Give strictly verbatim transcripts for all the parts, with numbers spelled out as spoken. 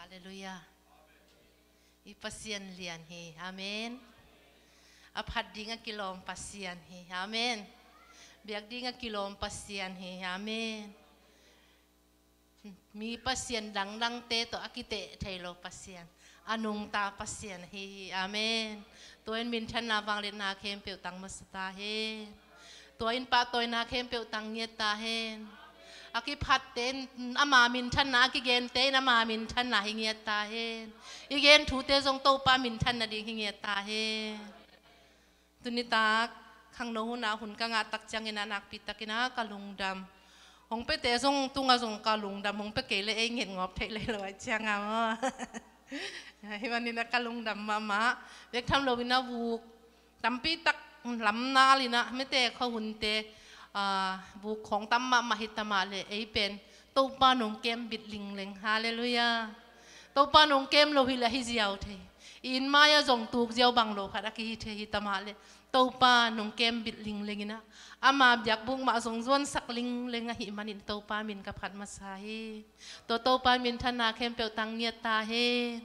Halleluiah. I Pasian lian hi. Amen. A phat ding a kilawm Pasian hi. Amen. Biak ding a kilawm Pasian hi. Amen. Mi pasian dangdangte tawh a kiteh thei lo Pasian, a nungta Pasian ahi hi. Amen. Tua in minthanna vangliatna khempeuh tang masa ta hen. Tua in pahtawina khempeuh tang ngiat ta hen. A kiphatte in ama minthanna, a kigente in ama minthanna hi ngiat ta hen. I gen thute zong Topa minthanna ding hi ngiat ta hen. Tunitak khangno hunah hun ka ngah tak ciangin ah nakpi takin ah ka lungdam. Hong piate zong tungah zong ka lungdam, hong pia kei leh ei nget ngawp theih lei lo ahih ciangah maw. Hih manin ah ka lungdam mahmah. Bek tham loin ah vuk tampi tak lamnal in ah mite khuahunte, ah, vuk khawng tam mahmah hi ta mah leh ei pen Topa nong kembit lingleng. Halleluiah. Topa nong kem lo hi leh hi ziau thei. I inn mai-ah zong tuk ziau bang lo khat a kihi thei hi ta mah leh Topa nong kembit lingleng in ah, ama biakbuk mah zong zuansak lingleng ahih manin Topa min ka phat masa hi. Tua Topa minthanna khempeuh tang ngiat ta hen.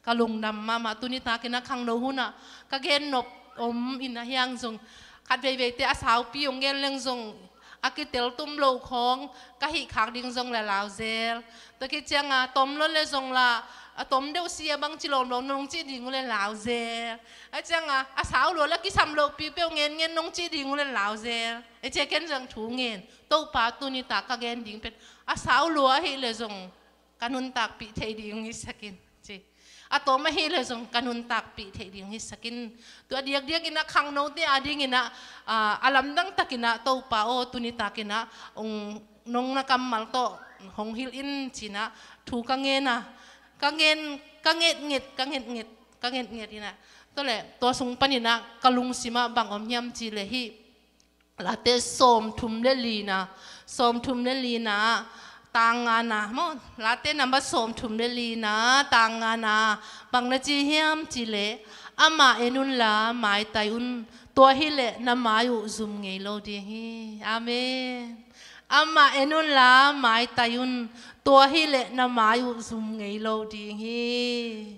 Ka lungdam mahmah. Tunitak in ah khangno hunah ka gen nop om in ah hiang zong khat veiveite a saupi hong gen leng zong a kitel tum lo khawng ka hih khak ding zong le lau zel. Tua khit ciangah tom lo le zong la a tom deuh si a bangci lawm lo nong cih ding uh le lau zel. A ciangah a sau lua le kisam lopi peuh ngen ngen nong cih ding uh le lau zel. E cia ken zong thu ngen. Topa tunitak ka gen ding pen a sau lua ahih le zong ka nuntakpih theih ding hong hisak in ci. A tom ahih le zong ka nuntakpih theih ding hong hisak in. Tua diakdiak in ah khangnote a ding in ah, ah, a lamdang takin ah Topa aw tunitak in ah hong nong na kammal tawh hong hilh in ci in ah thu ka ngen a, ka ngen, ka ngetnget, ka ngetnget, ka ngetnget in ah. Tua leh tua sung panin ah ka lungsim ah bang om hiam cih leh hih Late sawmthum le lina, sawmthum le lina, tang ngana maw? Late number sawmthum le lina, tang ngana, bang na ci hiam cih leh, amah en unla maitai un, tua hileh na mai uh zum ngei lo ding hi. Amen. Amah en unla maitai un, tua hileh na mai uh zum ngei lo ding hi.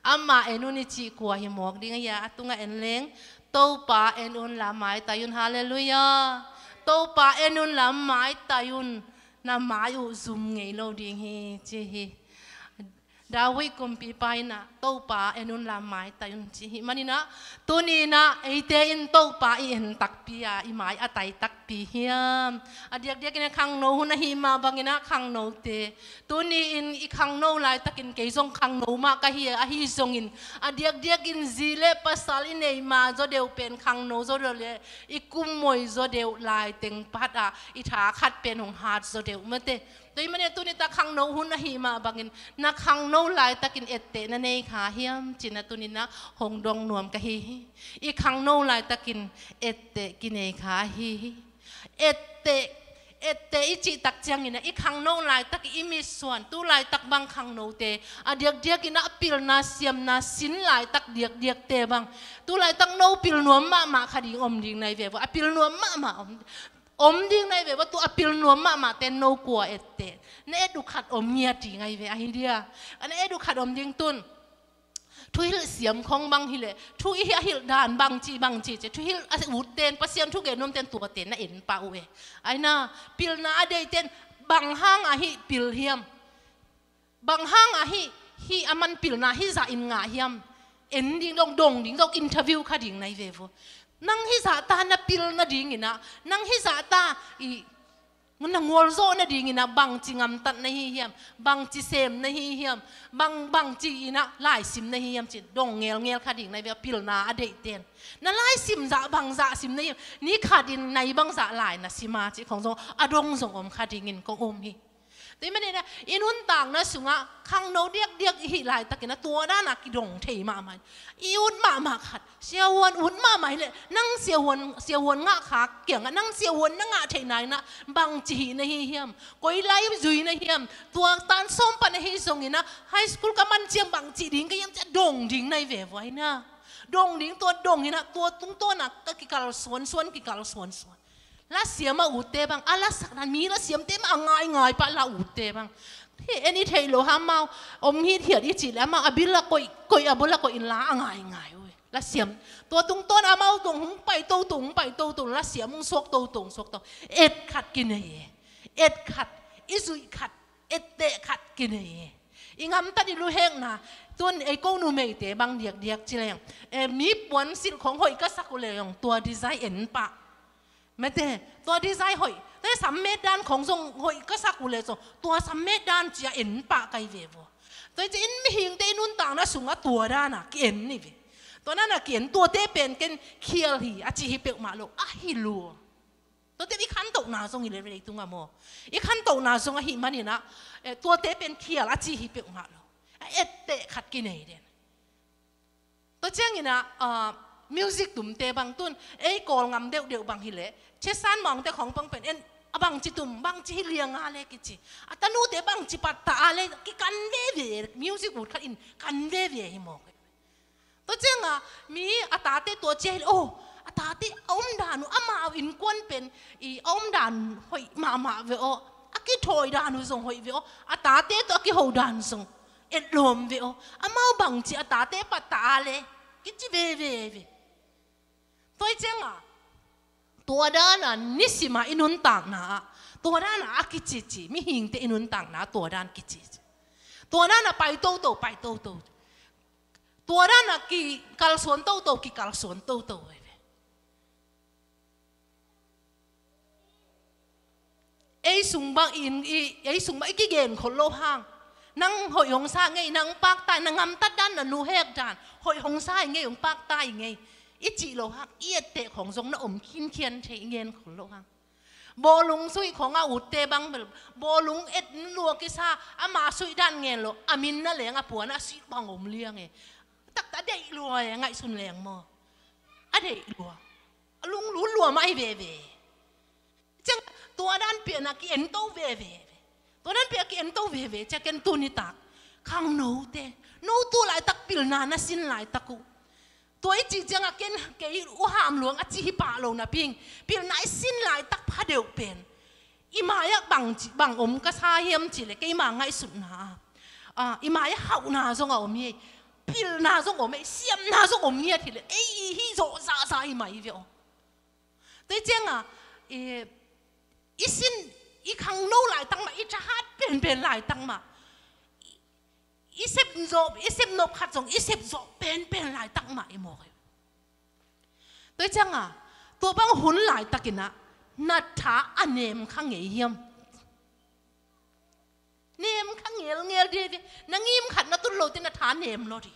Amah en un i cih kua hi mawk ding a hia? A tungah en leng, Topa en unla maitai un. Halleluiah. Topa en unla maitai un, na mai uh zum ngei lo ding hi ci hi. David kumpipa in ah Topa en unla maitai un ci hi. Manin ah tuni in ah eite in Topa i en takpi a i mai a tai takpi hiam? A diakdiak in ah khangno hun ahih mah bangin ah khangnote, tuni in i khangno laitakin kei zong khangno mah ka hi a, ahi zongin a diakdiakin zi le pasal i neih mah zaw deuh pen khangno zaw deuh le i kummoi zaw deuh laiteng phat ah i tha khat pen hong hat zaw deuh mate. Tua ahih manin tuni tak khangno hun ahih mah bangin na khangno laitakin etteh na nei kha hiam ci-in ah tuni in ah hong dong nuam ka hi hi. I khangno laitakin etteh kinei kha ahi hi. Etteh, etteh i cih tak ciangin ah i khangno laitak i mitsuan, tu laitak bang khangnote a diakdiakin ah a pilna siamna sin laitak diakdiakte bang tu laitak no pil nuam mahmah kha ding om ding nai ve vua. A pil nuam mahmah om, om ding nai ve vua. Tu a pil nuam mahmahte no kua etteh? Na et uh khat om ngiat ding nai ve ahi dia. A na et uh khat om ding tun. Thuhilh siam khong bang hileh, thu i a hilh dan bangci bangci ci, thuhilh a utte in, Pasian thu gen nuamte in tuate na en pah uh e. Ahi na, pilna a deite in bang hang ahi pil hiam? Bang hang ahi, hih a man pilna hih zah in ngah hiam? En ding dong, dong ding dong, interview kha ding nai ve vua. Nang hih zah ta na pilna dingin ah, nang hih zah ta i na ngualzawh nadingin ah bangci gamtat na hi hiam, bangci sem na hi hiam, bang, bangci in ah laisim na hi hiam ci-in dong ngelngel kha ding nai ve, a pilna a deihte in. Na laisim zah bang zah sim na hi hiam, ni khatin nai bang zah lai na sim a cih khong zong a dong zong om kha dingin kong um hi. Tua ahih manin ah i nuntakna sungah khangno diakdiak i hih laitakin ah tua dan a kidong thei mahmah. I ut mahmah khat, siavuan ut mahmah hileh, nang siavuan, siavuan ngah kha kiangah, nang siavuan na ngah theih nai-in ah bangci hih na hi hiam? Koi lai zui na hiam? Tua tan sawm pan ahi zongin ah high school ka man ciang bangci ding ka hiam ci-a dong ding nai ve vua ahi na. Dong ding, tua dong in ah tua tungtawn ah ka kikal suansuan, kikal suansuan. Lasiam a utte bang, a lasakna, mi lasiamte mah a ngaingai pah la utte bang. En i theih loh hang amau om hithiat i cih leh amau a bil a koih, koih a bul a koih in la a ngaingai uh hi. Lasiam tua tungtawn amau zong hong pai toto, hong pai toto, lasiam hong suak toto, hong suak toto. Et khat kinei e. Et khat, i zuih khat, etteh khat kinei e. I ngamtat i luhekna, tun ei ko numeite bang diakdiak ci leng, eh, mi puansilh khong hoih ka sak uh leh zong tua design en pah. Mate, tua design hoih, te sammet dan khong zong hoih ka sak uh leh zong tua sammet dan ci-a en pah kai ve vua. Tua hi ci-in mihingte i nuntakna sungah tua dana ki-en ni ve. Tua dana ki-en, tuate pen ken khial hi a ci hi peuhmah lo, a hi lua. Tuate i khantohna zong hi leh leitungah maw, i khantohna zong ahih maninah, eh, tuate pen khial a ci hi peuhmah lo. A etteh khat kinei den. Tua cianginah, ah, music tumte bang tun ei Kawl ngam deuhdeuh bang hi leh, Chesan Mawngte khong pang pen en, a bangci tum, bangci hi lianga le kici. A tanute bangci patta a le kikan veve, music ut khat in kan veve hi mawk. Tua cianga mi a tate tua cia hi leh, oh, a tate a omdan uh, amau innkuan pen i a omdan hoih mahmah ve aw, a kithawi dan uh zong hoih ve aw, a tate tawh a kiho dan zong etlawm ve aw. Amau bangci a tate patta a le kici veve ve. Tua hi cianga tua dana nisima i nuntakna ah tua dana a kicici, mihingte i nuntakna ah tua dan kicici. Tua dana pai toto, pai toto. Tua dana kikalsuan toto, kikalsuan toto veve. Ei sung bang in, i, ei sung bang i kigen khol loh hang. Nang hoih hong sa ngei, nang pakta, na ngamtat dan, na nuhek dan, hoih hong sa i ngei, hong pakta i ngei, i cih loh hang, i etteh khong zong na om khinkhian thei, i gen khol loh hang. Bawlung sui khong a utte bang bel, bawlung et lua kisa, ama sui dan ngen loh, a min na leng a puan a sui bang om liang e. Takta deih lua e, ngaihsun leng maw. A deih lua. A lunglut lua mah hi veve. Ciang tua dan piana ki-en to veve. Tua dan pia ki-en to veve, cia ken tu nitak khangnote, no tu laitak pilna na sin laitak uh. Tua i cih cianga ken kei uh ham luang a ci hi pah lo napi-in, pilna i sin laitak phadeuh pen i mai-ah bang ci, bang om ka sa hiam cih leh keima ngaihsutna ah, ah, i mai-ah hauhna zong a om hi. Pilna zong om hi, siamna zong om hi a, hi leh ei i hi zawh zahzah hi mai ve aw. Tua hi cianga i, i sin, i khangno laitak mah, i thahat penpen laitak mah, i, i sep zawh, i sep nop khat zong i sep zawh penpen laitak mah i mawk hi. Tua hi cianga tua bang hun laitakinah na tha a nem kha ngei hiam? Nem kha ngelngel dih ve. Na ngim khat na tun lote na tha nem lo ding.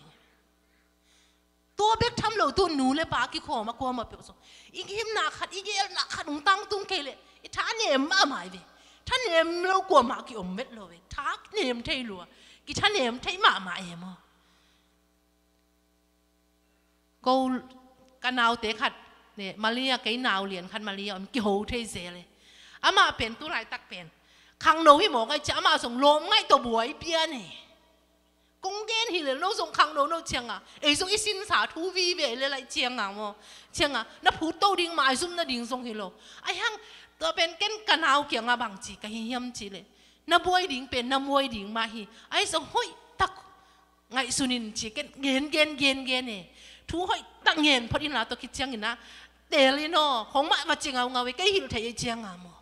Tua bek tham lo tu nu le pa kikhawm a kuamah peuh zong i ngimna khat, i gelna khat hong tangtung kei leh i tha nem mahmah hi ve. Tha nem lo kuamah ki-om vet lo ve. Tha nem thei lua, kitha nem thei mahmah e maw. Ko ka naute khat, ne, Malia, kei nau lian khat Malia om, kiho thei zel e. Amah pen tu laitak pen khangno hi mawk ai cia, amah zong lawm ngaih tawh buai pian e. Kong gen hi leh no zong khangno no cianga ei zong i sinsa thu vive le laih cianga maw, cianga na phut to ding mah, i zum nading zong hi lo. Ahi hang tua pen ken ka nau kianga bangci ka hi hiam cih leh, na buai ding pen na buai ding mah hi. Ahi zong hoih tak ngaihsun in ci, ken gen gen gen gen e. Thu hoih tak ngen phot in la tawh khit ciangin ah teel in aw, hong mah va ci ngaungau e, kei hilh thei ei cianga maw.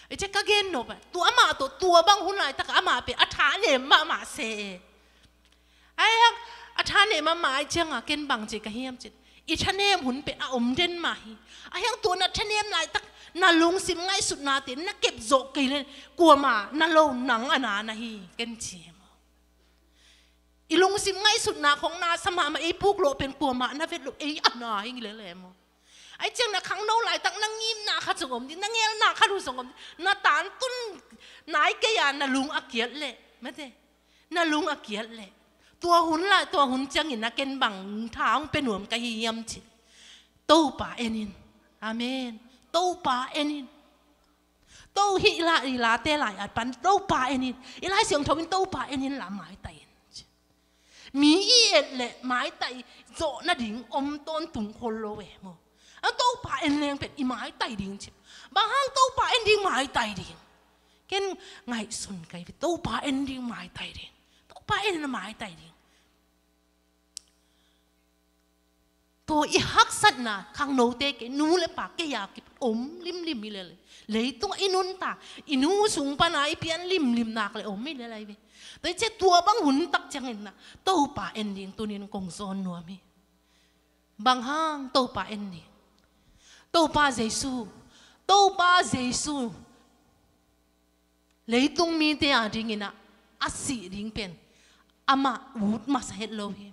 Ei cia ka gen nop ah, tua amah tawh tua bang hun laitak ah amah pen a tha nem mahmah se e. Ahi hang a tha nem mahmah ai cianga ken bangci ka hiam cih, i thanem hun pen a om den mah hi. Ahi hang tua na thanem laitak na lungsim ngaihsutnate na kep zawh kei leh kuamah na lo, nang a na na hi, ken ci hi maw. I lungsim ngaihsutna khong na sa mahmah, ei puklawh pen kuamah na vet lo, ei a na hi lele maw. Ahi ciang na khangno laitak na ngimna khat zong om dih, na ngelna khat uh zong om dih, na tantun nai kei a na lung a kiat leh, mate, na lung a kiat leh tua hun lai, tua hun ciangin a ken bang tha hong pia nuam ka hi hiam cih, Topa en in. Amen. Topa en in. To hih la, i late lai at pan Topa en in. I Lai Siangtho in Topa en in la maitai in. Mi i et leh maitai zawh nading om tawntung khol lo e maw. A Topa en leng pen i maitai ding ci. Bang hang Topa en ding maitai ding? Ken ngaihsun ka hi ve, Topa en ding maitai ding. Topa en na maitai ding. Tua i haksatna khangnote kei, nu le pa kei a kipan om limlim hi lel. Leitung i nuntak, i nu sung pana i pian limlim nak le om hi lel ahi ve. Tua i ciang tua bang hun tak ciangin na Topa en ding tunin kong zawn nuam hi. Bang hang Topa en ding? Topa Jesu, Topa Jesu. Leitung mite a dingin ah a sih ding pen amah ut masa het lo hi.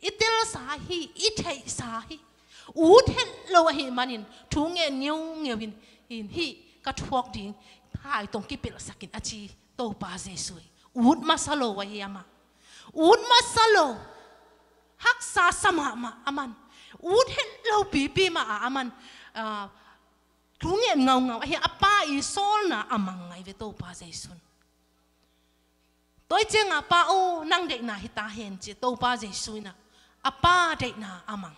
I telsa hi, i theihsa hi. Ut het lo ahih manin thu ngen ngeungeu in, in hih ka thuak ding hai tawh kipelhsak in a ci Topa Jesu hi. Ut masa lo ahi amah. Ut masa lo. Haksa sa mahmah aman. Ut het lo pipi mah a aman, ah, thu ngen ngaungau ahi a Pa i sawlna a mang ngai ve Topa Jesu in. Tua i ciang a Pa aw, nang deihna hi ta hen ci Topa Jesu in ah a Pa deihna a mang.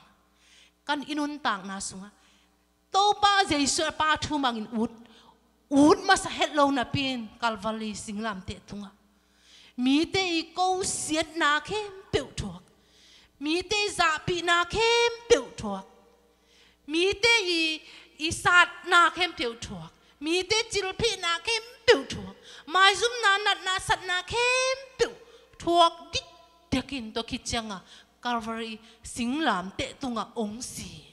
Kan i nuntakna sungah Topa Jesu a Pa thu mangin ut, ut masa het lo napi in Calvary singlamteh tungah mite i kosiatna khempeuh thuak, mite i zahpihna khempeuh thuak, mite i, i satna khempeuh thuak, mite cilphihna khempeuh thuak, maizumna, natna, satna khempeuh thuak dikdek in tua khit ciang a Calvary singlamteh tungah ong si.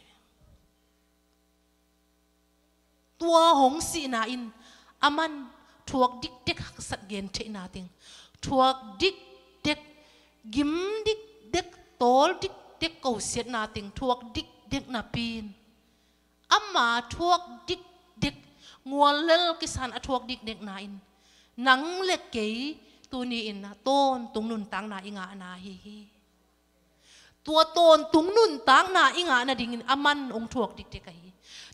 Tua hong sihna in aman thuak dikdek haksat gentheihna teng, thuak dikdek, gim dikdek, tawl dikdek kosiatna teng thuak dikdek napi in, ama thuak dikdek, nguallel kisan a thuak dikdekna in nang le kei tuni in a tawntung nuntakna i ngahna ahi hi. Tua tawntung nuntakna i ngah nadingin aman hong thuak dikdek ahi.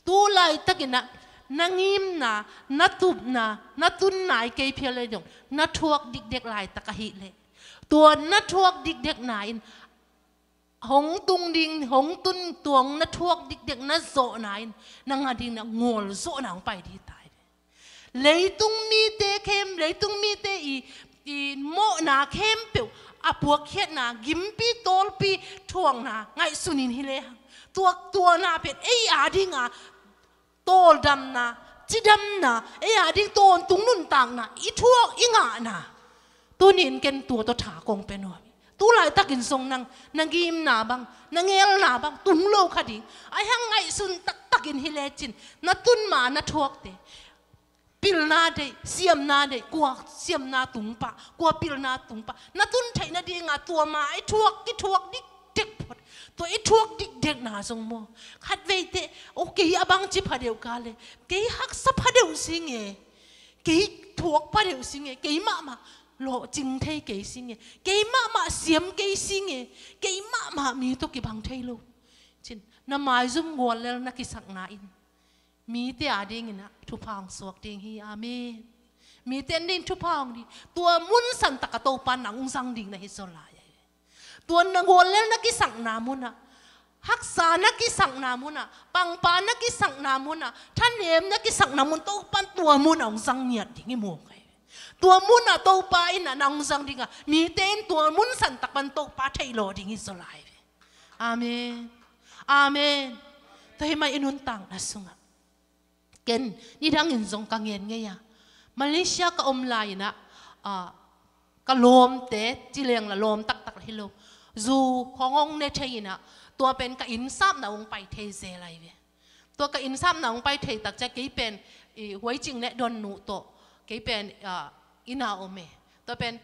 Tu laitakin ah na ngimna, na tupna, na tunna i kei phial le dong na thuak dikdek laitak ahih leh, tua na thuak dikdekna in hong tung ding, hong tun tuang na thuak dikdek na zawhna in nang a ding na ngualzawhna hong pai ding hi ta hi. Leitung mite khem, leitung mite i, i mawhna khempeuh a puakkhiatna, gimpi, tawlpi, thuakna ngaihsun in hi lehang, tuaktuana pen ei a dinga tawldamna, cidamna, ei a ding tawntung nuntakna i thuak i ngahna. Tunin ken tua tawh tha kong pia nuam hi. Tu laitakin zong nang na ngimna bang, na ngelna bang tung lo kha ding. Ahi hang ngaihsun taktakin hi lecin na tun ma na thuakte, pilna deih, siamna deih, kua siamna tung pah, kua pilna tung pah, na tun theih nadinga tua ma i thuak, i thuak dikdek phot. Tua i thuak dikdekna zong maw, khatveite, o, kei a bangci pha deuh ka le, kei haksa pha deuh si nge, kei thuak pha deuh si nge, kei mahmah lawhcing thei kei si nge, kei mahmah siam kei si nge, kei mahmah mi tawh kibang thei lo. Cin, na maizum nguallel na kisakna in mite a dingin ah thupha hong suak ding hi. Amen. Mite a ding thupha hong ding. Tua mun santak a Topa nang hong zang ding na hi zaw lai. Tua na nguallel na kisakna munah, haksa na kisakna munah, pangpa na kisakna munah, thanem na kisakna mun Topa in tua munah hong zang ngiat ding hi mawk ai. Tua munah Topa in ah nang hong zang ding a, mite in tua mun santak pan Topa theih law ding hi zaw lai. Amen. Amen. Tua hi mah i nuntakna sungah ken nidangin zong ka ngen ngei a, Malaysia ka om lai-in ah, ah, ka lawmte, ci leng la lawm taktak hi lo, zu khong hong ne thei-in ah, tua pen ka innsapna hong pai thei zel ahi ve. Tua ka innsapna hong pai thei tak ciang kei pen, i, Huai Cing le Don Nu tawh kei pen, ah, inn ah om e. Tua pen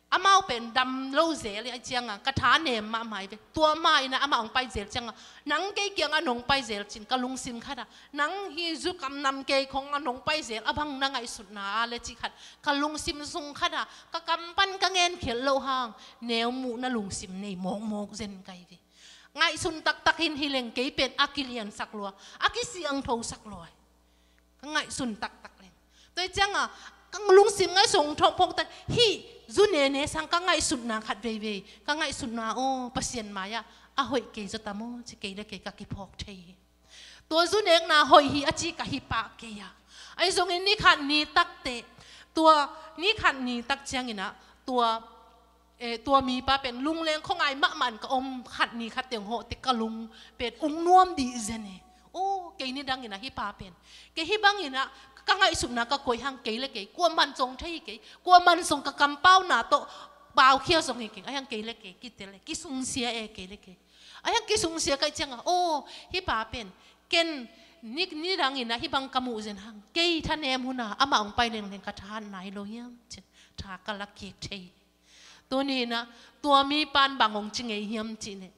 amau pen dam lo zel ahi ciangin ka thanem mahmah hi ve. Tua ma-in ah amah hong pai zel ciangin, nang kei kiangah nong pai zel cin ka lungsim khatah, nang hi zu kam nam kei khong a nong pai zel a bang na ngaihsutna a le cih khat ka lungsim sung khatah ka kam pan ka ngenkhialh loh hang neu muhna lungsim nei mawkmawk zen ka hi ve. Ngaihsun taktak in hi leng kei pen a kiliansak lua, a kisiangthosak lua hi. Ka ngaihsun taktak leng. Tua hi ciangin ka lungsim ngaihsun thawh phawk tak, hih zu nene sang ka ngaihsutna khat veivei, ka ngaihsutna aw, Pasian mai-ah a hoih kei zaw tam aw ci kei le kei ka kiphawk thei hi. Tua zu nekna hoih hi a ci ka hi pah kei a. Ahi zongin ni khat ni takte Tua ni khat ni tak ciangin ah, tua, eh, tua mipa pen lungleng khuangai mahmah in ka om, khat ni khat teng hawh teh ka lung pen ung nuam dih zen e. Aw, kei ni dangin ah hih pa pen, kei hih bangin ah ka ngaihsutna ka koih hang, kei le kei kuaman zong thei hi kei, kuaman zong ka kampauna tawh paukhia zong hi keng, a hiang kei le kei kitel e, kisungsia e kei le kei. A hiang kisungsia ka hih ciangah, aw, hih pa pen, ken ni, ni dangin ah hih bang ka muh zen hang, kei thanem hun a amah hong pai lengleng ka thahatna hi lo hiam, ci-in tha ka la kik thei. Tuni-in ah tua mipan bang hong ci ngei hiam cih leh,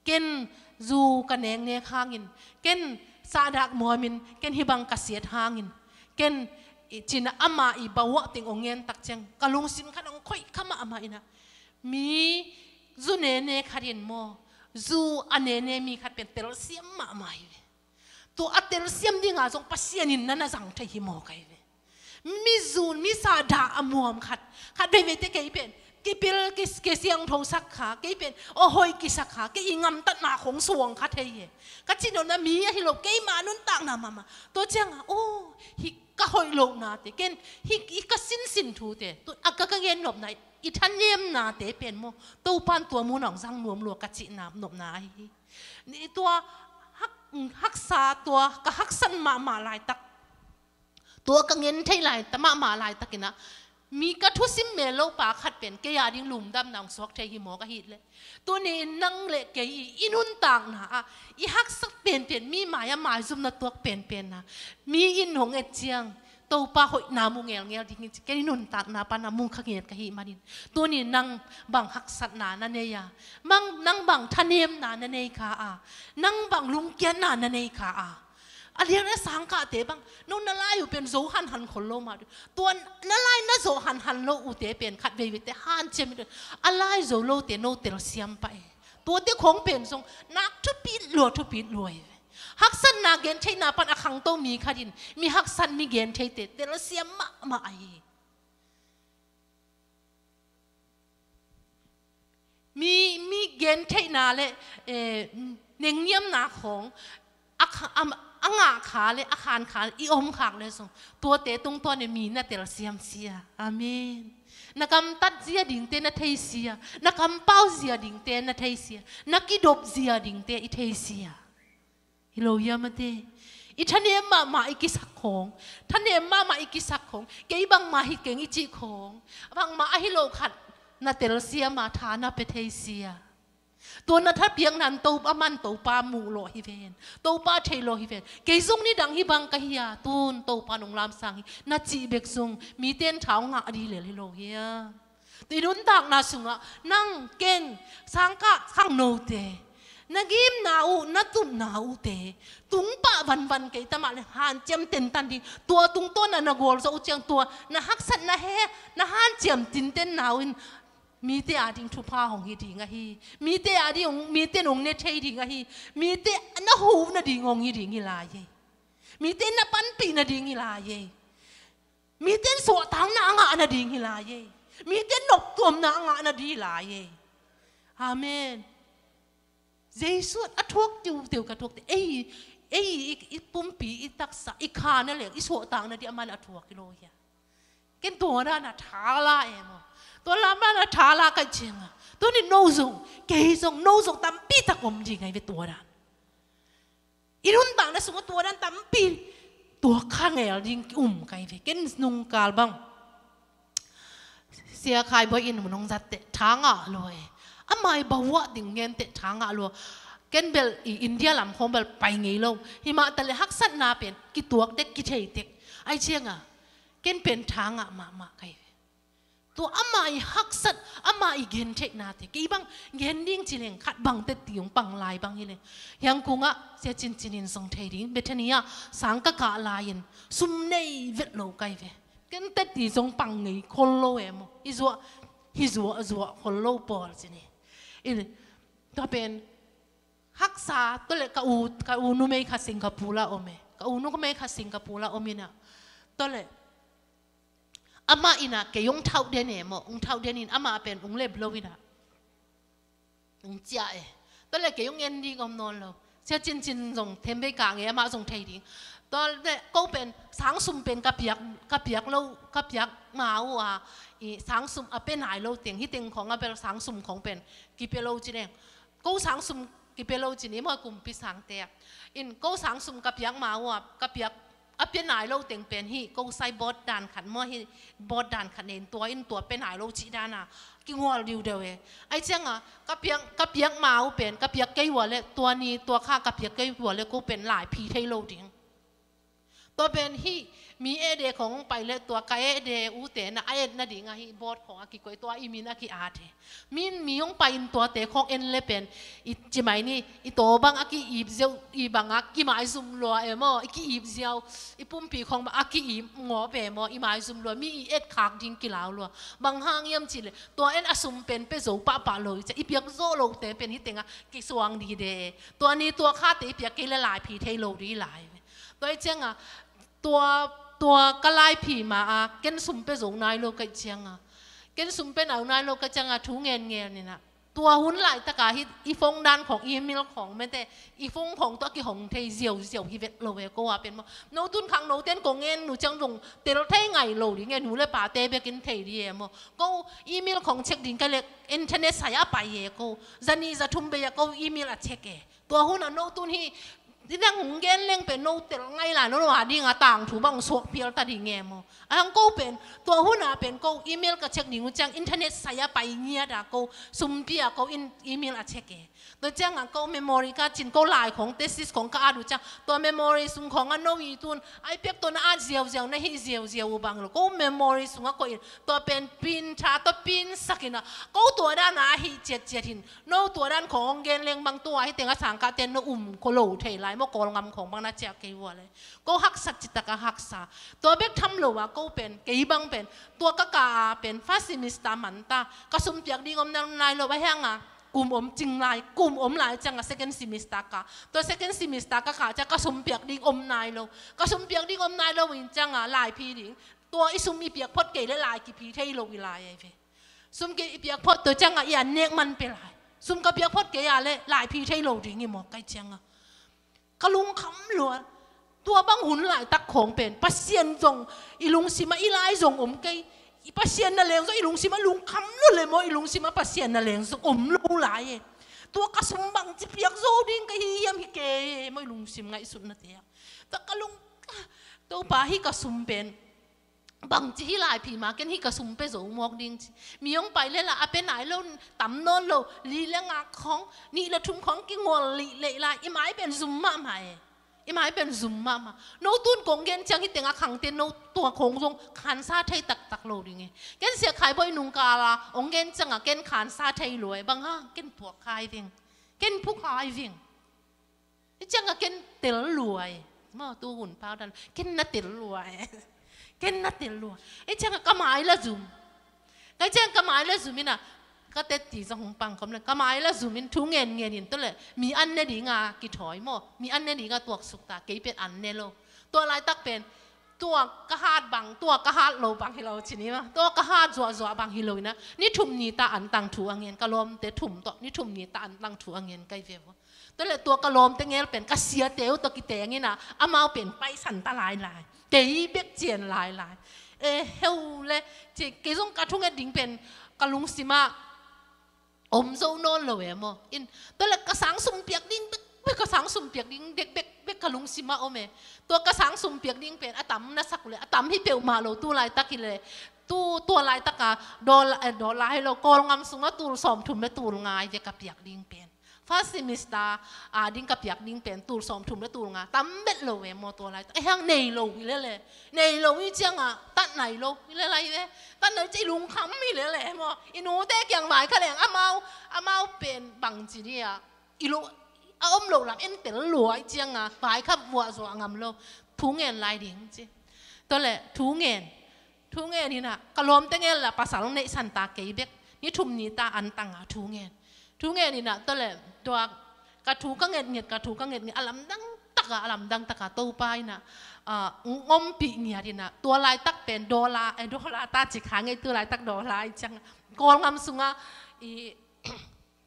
ken zu ka neknek hangin, ken sahdah muamin, ken hih bang ka siat hangin, ken, ci-in ah ama i bawah teng hong ngen tak ciang ka lungsim khat hong khoih kha mahmah in ah, mi zu nene khat in maw, zu a nene mi khat pen telsiam mahmah hi ve. Tua a telsiam dinga zong Pasian in na na zang thei hi maw kai ve. Mi zu, mi sahdah a muam khat, khat veivei teh kei pen kipil, ki, kisiangthosak kha, kei pen aw hoih kisak kha, kei i ngamtatna khong suang kha thei hi. Ka cih nopna mi ahi lo, keima nuntakna mahmah. Tua ciangah, aw, hih ka hoih lohnate, ken hih, hih ka sinsin thute, tua a ka, ka ngen nopna, i thanemnate pen maw, Topa'n tua munah hong zang nuam lua ka cihna nopna ahi hi. Ni tua hak, haksa, tua ka haksat mahmah laitak, tua ka ngen theih lai ta mahmah laitakin ah, mi ka thusim mel lo pa khat pen kei a ding lungdamna hong suak thei hi maw ka hih leh. Tuni-in nang le kei i, i nuntakna ah i haksat penpen, mi mai-ah maizumna tuak penpen ah mi in hong et ciang, Topa hoihna mu ngelngel ding hi ci, ken i nuntakna pan a mu kha nget ka hih manin. Tuni nang bang haksatna na nei a, mang, nang bang thanemna na nei kha a, nang bang lungkiatna na nei kha a. A lian a sangkahte bang, no na lai uh pen zo hanhan khol lo mah. Tua na lai na zo hanhan lo uhte pen khat veiveite hanciam in, a lai zo lote no telsiam pah e. Tuate khong pen zong nak thupit lua, thupit lua hi ve. Haksatna gentheihna pan a khangto mi khat in mi haksat, mi gentheite telsiam mahmah ahi hi. Mi, mi gentheihna le, eh, nengniamna khong a kha, a, a ngah kha le a khan kha le i om khak le zong, tuate tungtawn in mi na telsiam sia. Amen. Na gamtat zia dingte na thei sia, na kampau zia dingte na thei sia, na kidop zia dingte i thei sia. Hi lo hiam a te? I thanem mahmah i kisak khong, thanem mahmah i kisak khong, kei bangmah hi keng i cih khong, bangmah ahi lo khat na telsiam a, tha na pia thei sia. Tua na thapiakna in Topa, aman Topa muh lawh hi ven, Topa thei lawh hi ven. Kei zong nidang hih bang ka hi a, tun Topa nong lamsang hi na cih bek zong mite in tha hong ngah dih lel hi lo hiam? Tua i nuntakna sungah nang, ken, sangkah khangnote, na ngimna uh, na tupna uhte tung pah vanvan kei ta mah le hanciam tentan ding. Tua tungtawn ah na gualzawh uh ciang tua na haksatna he, na hanciam tintenna uh in mite a ding thupha hong hi ding ahi. Mite a ding hong, mite in hong ne thei ding ahi. Mite na huh nading hong hi ding hi lai e. Mite na panpih nading hi lai e. Mite in suahtakna a ngah nading hi lai e. Mite in noptuamna a ngah nading hi lai e. Amen. Jesu a thuak tiuteu ka thuak te. Ei, ei, i, i pumpi, i taksa, i kha na leng, i suahtak nading aman a thuak hi lo hia? Ken tua dan a tha la e maw. Tua dan a tha la ka hih ciangah, tuni no zong, kei zong, no zong tampi tak om ding ahi ve tua dan. I nuntakna sungah tua dan tampi, tua kha ngel ding ki um ka hi ve. Ken nungkal bang Sia Khai Bawi in mun hong zat teh tha ngah lua e. Ama i bawah ding ngen teh tha ngah lua. Ken bel i India lam khawng bel pai ngei lo. Hi mah ta le haksatna pen kituak tek, kithei tek. Ahih ciangah ken pen tha ngah mahmah ka hi ve. Tua ama i haksat, ama i gentheihnate kei bang gen ding ci leng khat bang tetti hong pang lai bang hi leng. Hiang kungah Sia Cin Cin in zong thei ding, Bethany ah sang ka kah lai-in sum nei vet lo ka hi ve. Ken tetti zong pang ngei khol lo e maw. I zuah, hi zuah, zuah khol lo pawl ci ni. I, tua pen haksa, tua leh ka u, ka u numei kha Singapore ah om e. Ka u numei kha Singapore ah om in ah, tua leh amah in ah kei hong thauh den e maw, hong thauh den in amah pen hong lem lo in ah, hong ciah e. Tua leh kei hong en ding om nawn lo. Sia Cin Cin zong thembei kang e, amah zong thei ding. Tua le ko pen sangsum pen ka piak, ka piak lo, ka piak ma uh a, i sangsum a pia nai lo teng, hi teng khawng a bel sangsum khawng pen kipia lo ci leng. Ko sangsum kipia lo ci ni maw, kumpi sangte ah. In ko sangsum ka piak ma uh a, ka piak a pia nai lo teng pen hi, ko sai bawt dan khat maw, hi bawt dan khat nei in, tua in tua pia nai lo ci dan a kingual diudeu e. Ai ciang a, ka piak, ka piak ma uh pen, ka piak kei ua le, tua ni tua kha ka piak kei ua le ko pen laiphi thei lo ding. Tua pen hi, mi ede khawng pai le tua ka ede ute na a et nading a hi bawt khawng a kikoih, tua i min a ki-at e. Min mi hong pai in tuate khawng en le pen, i ci mai ni, i taw bang a ki-ip ziau, i bang a ki maizum lua e maw, i ki-ip ziau, i pumpi khawng bang a ki-ip ngawp e maw, i maizum lua, mi i et khak ding kilau lua. Bang hang hiam ci le, tua en a sum pen pia zo pahpah lo i ci a, i piak zo lote pen hi teng a kisuang dide e. Tua ni tua khate i piak kei le laiphi thei lo di lai. Tua i ciang a, tua, tua ka laiphi ma a, ken sum pia zo nai lo ka i ciang a, ken sum pia nau nai lo ka ciang a, thu ngen ngen in a, tua hun laitak a hi, i phone dan khawng, email khawng mete, i phone khawng tua kihong thei ziauziau hi vet lo e ko a pen maw. No tun khang no ten ko ngen nu ciang zong tel thei ngai lo ding e, nu le pate bek in thei di e maw. Ko email khawng check ding ka le internet sai a pai e ko. Za ni za thum bei a ko email a check e. Tua hun a no tun hi, i nang hong gen leng pen no tel ngai lai, no lo a ding a tangthu bang suak phial ta ding e maw. A hang ko pen, tua hun a pen ko email ka check ding uh ciang internet sai a pai ngiat a ko, sumpi a ko in email a check e. Tua ciang a ko memory ka cin ko lai khawng, thesis khawng ka at uh ciang, tua memory sung khawng a no i tun, ai piak tua na at ziauziau na hi ziauziau uh bang lo. Ko memory sung a ko in, tua pen pin tha, tua pin sak in a, ko tua dan a hi ciatciat hin, no tua dan khawng gen leng bang tua hi teng a sangkah ten no um ko lo thei lai maw, Kawlngam khawng bang na ciah kei ua le. Ko haksa citak a haksa. Tua bek tham lo a ko pen, kei bang pen, tua ka ka a pen, first semester man ta, ka sum piak ding om nai lo, a hiang a, kum om cing lai, kum om lai ciang a second semester ka. Tua second semester ka ka ciang ka sum piak ding om nai lo. Ka sum piak ding om nai lo in ciang a, laiphi ding. Tua i sum i piak phot kei le lai kiphi thei lo i lai ai ve. Sum kei i piak phot tua ciang a i an nek man pe lai. Sum ka piak phot kei a le laiphi thei lo ding i maw ka i ciang a. Ka lungkham lua. Tua bang hun laitak khawng pen, Pasian zong i lungsim a i lai zong om kei. I Pasian na leng zong i lungsim a lungkham lua le maw, i lungsim a Pasian na leng zong om lo lai e. Tua ka sum bang ci piak zo ding ka hi hiam hi kei e maw, i lungsim ngaihsutna te a. Tua ka lung, Topa hi ka sum pen. Bangci hi laiphi ma, ken hi ka sum pia zo mawk ding ci. Mi hong pai le la a pia nai lo, tam nawn lo, li le ngak khawng, nih le thum khawng kingol lih leih lai, i mai pen zum mahmah e. I mai pen zum mahmah. No tun kong gen ciang hi teng a khangte no tua khawng zong khansa thei taktak lo ding e. Ken Sia Khai Bawi nungkal a hong gen ciang a ken khansa thei lo e, bang hang ken tuak khai veng. Ken phu khai veng. I ciang a ken tel lua e. Maw, tu hun pau dan. Ken na tel lua e. Ken na tel lua. I ciang a ka mai la zum. Ka i ciang ka mai la zum in a. Ka tet ti zong hong pang khawm le. Ka mai la zum in thu ngen ngen in tua le. Mi an ne ding a kithawi maw. Mi an ne ding a tuaksuk ta. Kei pen an ne lo. Tua laitak pen. Tua ka hat bang, tua ka hat lo bang hi lo ci ni maw. Tua ka hat zuahzuah bang hi lo in a. Ni thum ni ta an tang thu a ngen. Ka lawmte thum tawh. Ni thum ni ta an tang thu a ngen ka hi ve maw. Tua le tua ka lawmte ngel pen ka siate uh tawh kiteng in a, amau pen paisan ta lailai. Kei bek cian lailai. E heu le, ci, kei zong ka thunget ding pen ka lungsim ah om zo nawn lo e maw. In, tua le ka sang sum piak ding bek, bek ka sang sum piak ding dek bek, bek ka lungsim ah om e. Tua ka sang sum piak ding pen a tam na sak uh le, a tam hi peuhmah lo tu laitak hi le. Tu, tua laitak a, dollar, eh, dollar hi lo, Kawlngam sungah tul sawmthum le tul nga hi ve ka piak ding pen. First semester a ding ka piak ding pen tul sawmthum le tul nga, tam bet lo ve maw tua lai. Eh, hang nei lo hi lele. Nei lo hi ciang a, tat nai lo hi lele ve. Tat nai ci i lungkham hi lele maw. I nute kiang vai kha leng amau, amau pen bang ci dia. I lo, a om lo lam en tel lua hi ciang a, vai kha vuah zuah ngam lo. Thu ngen lai ding ci. Tua le, thu ngen. Thu ngen hi na, ka lawmte ngel la pasal neihsan ta kei bek. Ni thum ni ta an tang a thu ngen. Thu ngen hi na, tua le, tua, ka thu ka nget nget, ka thu ka nget nget, a lamdang tak a, a lamdang tak a, Topa hi na, a, ngompih ngiat hi na, tua laitak pen, dollar, eh, dollar ta ci kha ngei, tu laitak dollar hi ciang, Kawlngam sungah, i,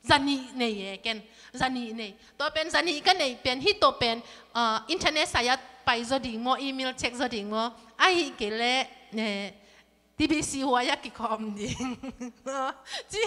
zanih nei e ken, zanih nei. Tua pen, zanih ka nei pen, hi tua pen, a, internet sai a, pai zaw ding maw, email check zaw ding maw, ahih kei leh, eh, T B C Y ah kikhawm ding. Ci,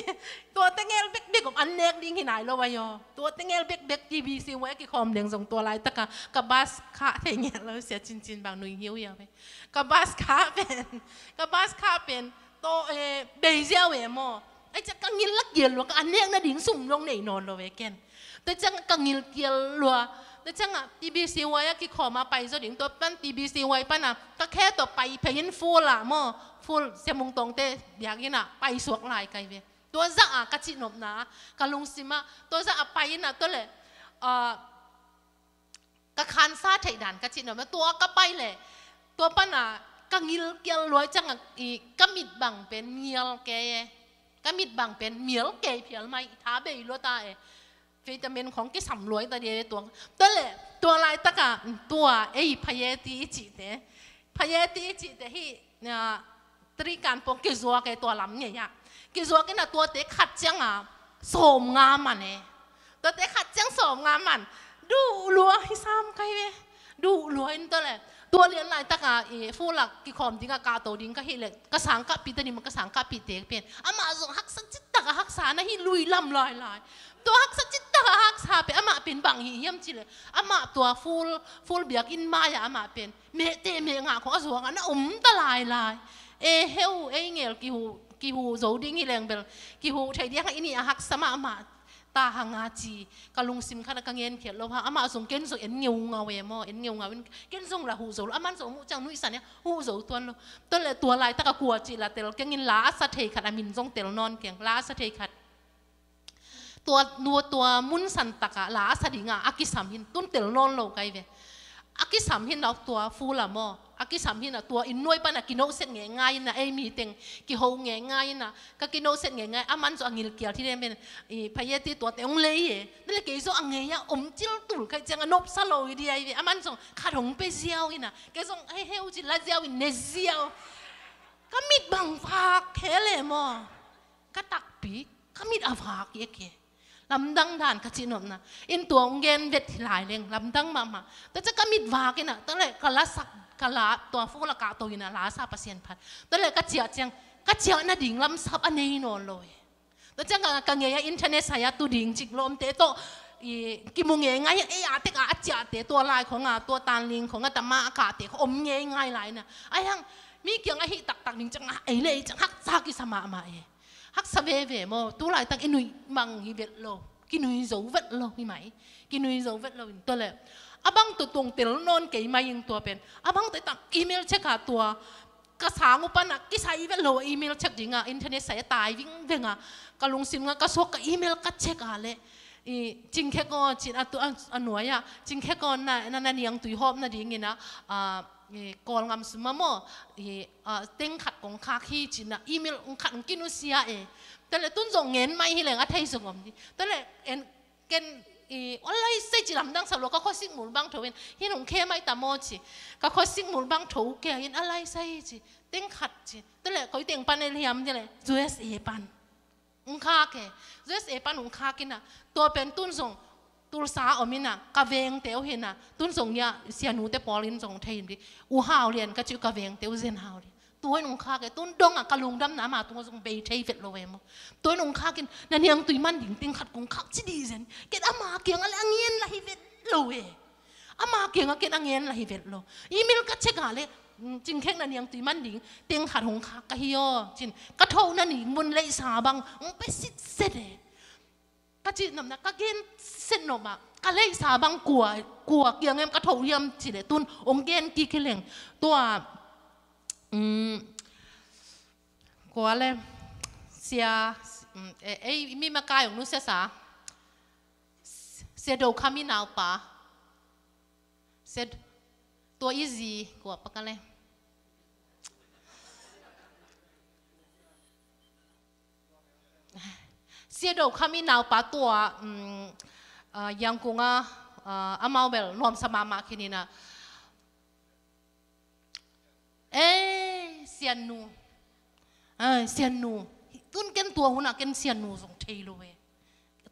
tuate ngel bekbek om, an nek ding hi nai lo a hi aw. Tuate ngel bekbek T B C Y ah kikhawm ding zong tua laitaka ka bus khah thei ngel lo sia cincin bang nui hiauhiau hi. Ka bus khah pen, ka bus khah pen, to, eh, bei ziau e maw. Ai ciang ka ngil la kial lua, ka an nek nading sum zong nei nawn lo e ken. Tua ciang ka ngil kial lua. Tua ciang a T B C Y ah kikhawm a pai zaw ding, tua pan T B C Y pan a ka khe tawh pai phei in full ah maw. Full Sia Mung Tawngte biakinn ah pai suak lai kai ve. Tua zah a ka cihnopna, ka lungsim ah, tua zah a pai in ah tua leh, ah, ka khansa theih dan ka cihnopna, tua ka pai leh, tua pan a ka ngil kial lua ciang a, i, ka mit bang pen mial kei e. Ka mit bang pen mial kei phial mai, i tha bei lua ta e. Vitamin khong kisam luai ta dia e tua. Tua leh, tua laitaka, tua ei phayeti i cihte. Phayeti i cihte hi, ah, Trikan pong kizuak e tua lam ngei ah. Kizuak in a tuate khat ciang a sawm nga man e. Tuate khat ciang sawm nga man. Duh lua hi sam kai ve. Duh lua in tua leh. Tua lian laitaka i full ah kikhawm ding a kahto ding ka hih leh. Ka sangkahpih ta ding maw, ka sangkahpihte pen. Amah zong haksa citak a haksa na hi lui lam lailai. Tua haksa citak a haksa pen amah pen bang hi hiam ci leh. Amah tua full, full biakinn mai ah amah pen. Mehte meh ngah khong a zuang a na om ta lailai. E heu, ei ngel kihu, kihu zo ding hi leng bel. Kihu thei ding a i nih a haksa mahmah. Ta hang a ci, ka lungsim khat a ka ngen khiat lo ha. Amah zong ken zong en ngeungau e maw, en ngeungau in ken zong la huh zo lo. Aman zong huh ciang nuihsan e, huh zo tuan lo. Tua leh tua laitaka kua cih la tel keng in la a sa thei khat a min zong tel nawn keng. La a sa thei khat. Tua, tua, tua mun san takah la a sa dingah a kisam hi in, tun tel nawn lo kai ve. A kisam hi in a tua full ah maw. A kisam hi in a tua inn nuai pan a kinohset ngeingai in a ei mi teng kiho ngeingai in a ka kinohset ngeingai a man zaw a ngilkial hi den pen i phayeti tuate hong lei e. Tua leh kei zaw a ngei a om cil tul kai ciang a nopsa lo hi di ai ve. A man zong khat hong pe ziau in a. Kei zong hei heu ci la ziau in ne ziau. Ka mit bang vak khe le maw. Ka takpi, ka mit a vak i a ke. Lamdang dan ka cihnopna. In tua hong gen vet hi lai leng, lamdang mahmah. Tua ciang ka mit vak in a, tua leh ka la sak, ka la, tua full ah kahto in a la sa Pasian phat. Tua leh ka ciah ciang, ka ciah nading lamsap a nei nawn lo e. Tua ciang ka, ka ngei a internet sai a tu ding cik lawmte tawh, i, kimu ngeingai, ei a tek a, a ciahte, tua lai khong a, tua tanling khong a, tama a kahte khong om ngeingai lai in a. Ai hang, mi kiang a hih taktak ding ciang a, ei le, ei ciang haksa kisa mahmah e. Haksa veve maw, tu laitak i nuih mang hi vet lo, kinui zo vet lo hi mai, kinui zo vet lo in tua leh. A bang tua tuang tel nawn kei mai ing tua pen. A bang tua i tak email check a tua, ka sang uh pan a kisai vet lo email check ding a, internet sai a tai vingveng a, ka lungsim nga ka suak ka email ka check a leh. I, Cingkhek aw, cin a tu, a, a nuai ah, Cingkhek aw na, na, na niangtui hawp nading in a, a, i, Kawlngam sum ah maw, i, a, teng khat kong khak hi cin a, email khat kong kinusia e. Tua leh tun zong ngen mai hi leng a thei zong om di. Tua leh en, ken, i, a lai sai ci lamdang sa lua ka khuasik mul bang tho in, hi nong khe mai ta maw ci. Ka khuasik mul bang tho ke in a lai sai ci, teng khat ci. Tua leh koi teng pan e hiam di leh, U S A pan. Ung khak e, U S A pan ung khak in a, tua pen tun zong, Tulsa om in a, ka vengte uh hi in a, tun zong ia, sianute pawl in zong thei in di, U Hau Lian ka ci uh ka vengte uh Zen Hau Lian. Tua in ung khak e, tun dong a ka lungdamna ama tung a zong bei thei vet lo e maw. Tua in ung khak in, na niangtui man ding teng khat kong khak ci di zen, ken ama kiang a leh a ngen la hi vet lo e. Ama kiangah ken a ngen la hi vet lo. Email ka check ah leh, mm, Cingkhek na niangtui man ding, teng khat hong khak ka hi aw. Cin, ka thohna ning mun leisa bang, hong pe sitset e. Ka cihnopna, ka gen setnop ah, ka leisa bang kua, kua kiang em ka thoh hiam ci leh, tun hong gen kik hi leng. Tua, mm, kua leh, sia, mm, e, ei, mi makai hong nusiasa. Sia Do Kham i naupa. Sia, tua i zi, kua pa ka le. Sia Do Kham i naupa tua, mm, ah, Yangon ah, ah, amau bel nuamsa mahmah khin in a. Ei, Siannu. Ei, Siannu. Tun ken tua hun ah ken Siannu zong thei lo e.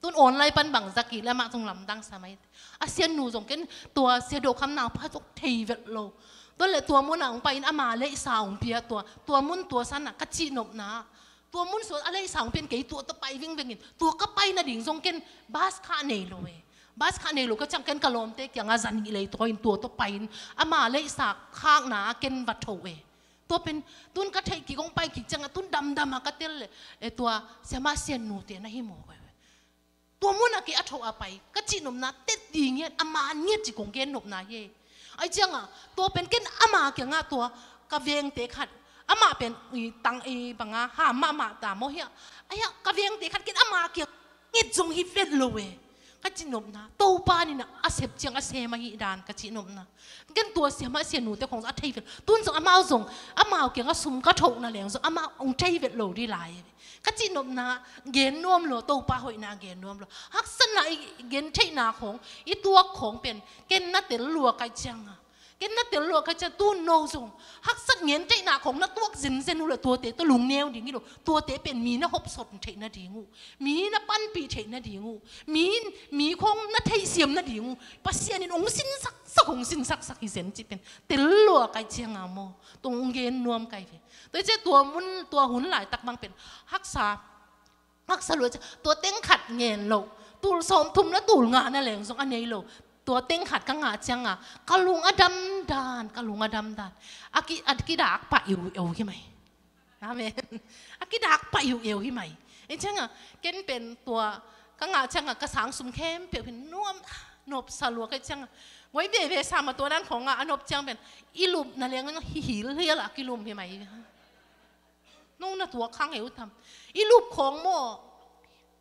Tun online pan bang za kik le amah zong lamdang sa mai. A sianu zong ken tua Sia Do Kham Nang Pa zong thei vet lo. Tua le tua mun ah hong pai in ama leisa hong pia tua, tua mun tua san ah ka cihnopna. Tua mun sung a leisa hong pia in kei tua tawh pai vingveng in, tua ka pai nading zong ken bus khah nei lo e. Bus khah nei lo ka ciang ken ka lawmte kiangah za nih lei tawh in tua tawh pai in ama leisa khakna ah ken va tho e. Tua pen tun ka theih kik hong pai kik ciangah tun damdam ah ka tel le, e, tua siamah sianute na hi mawk e. Tua mun ah kei a tho a pai ka cihnopna tet ding hian a man ngiat ci kong gennopna hi. Ai ciangah tua pen ken ama kiangah tua ka vengte khat, amah pen i tang i banga ham mahmah ta maw hiah. Ai hiah ka vengte khat ken ama kiang nget zong hi vet lo e. Ka cihnopna Topa ninah a sep ciang a sem ahi dan ka cihnopna. Ken tua siamah sianute khong zong a thei vet. Tun zong amau zong amau kiangah sum ka thohna leng zong amau hong thei vet lo dih lai e. Ka cihnopna gen nuam lo, Topa hoihna gen nuam lo. Haksatna i gen theihna khong i tuak khong pen ken na tel lua kai cianga. Ken na tel lua kai cianga tun no zong haksat gen theihna khong na tuak zenzen uh le tuate tawh lungneu ding hi lo. Tuate pen mi na hopsot theih nading uh, mi na panpih theih nading uh, mi, mi khong na theihsiam nading uh Pasian in hong sinsaksak, hong sinsaksak hi zen cih pen tel lua kai cianga maw. Tung hong gen nuam kai ve. Tua hi ciah tua mun, tua hun laitak bang pen haksa, haksa lua ciah tua teng khat ngen loh, tul sawmthum na tul nga na leng zong a nei lo. Tua teng khat ka ngah cianga ka lung a damdan, ka lung a damdan. A ki, a kidak pah iu eu hi mai. Amen. A kidak pah iu eu hi mai. Ei cianga ken pen tua ka ngah cianga ka sang sum khempeuh hi nuam, nopsa lua kai cianga. Guai veve sama tua dan khong a nop ciang pen i lup na leng hi hil hial a kilum hi mai. Nung na tuak khang eu tam. I lup khong maw,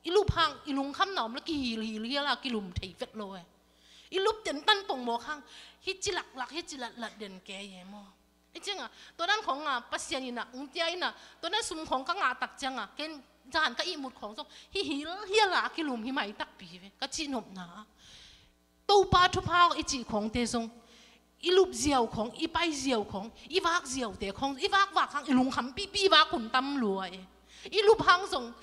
i lup hang i lungkham na om la kihil hil hial a kilum thei vet lo e. I lup ten tan pong maw khang hi ci laklak, hi ci latlat den ke ye maw. I cianga tua dan khong a Pasian ina ung tia ina tua dan sum khong ka ngah tak cianga ken zan ka ihmut khong zong hi hil hial a kilum hi mai takpi ve ka cihnopna. Topa thupha i cih khongte zong i lup ziau khong, i pai ziau khong, i vak ziaute khong, i vak vak hang i lungkham pipi i vak hun tam lua e. I lup hang zong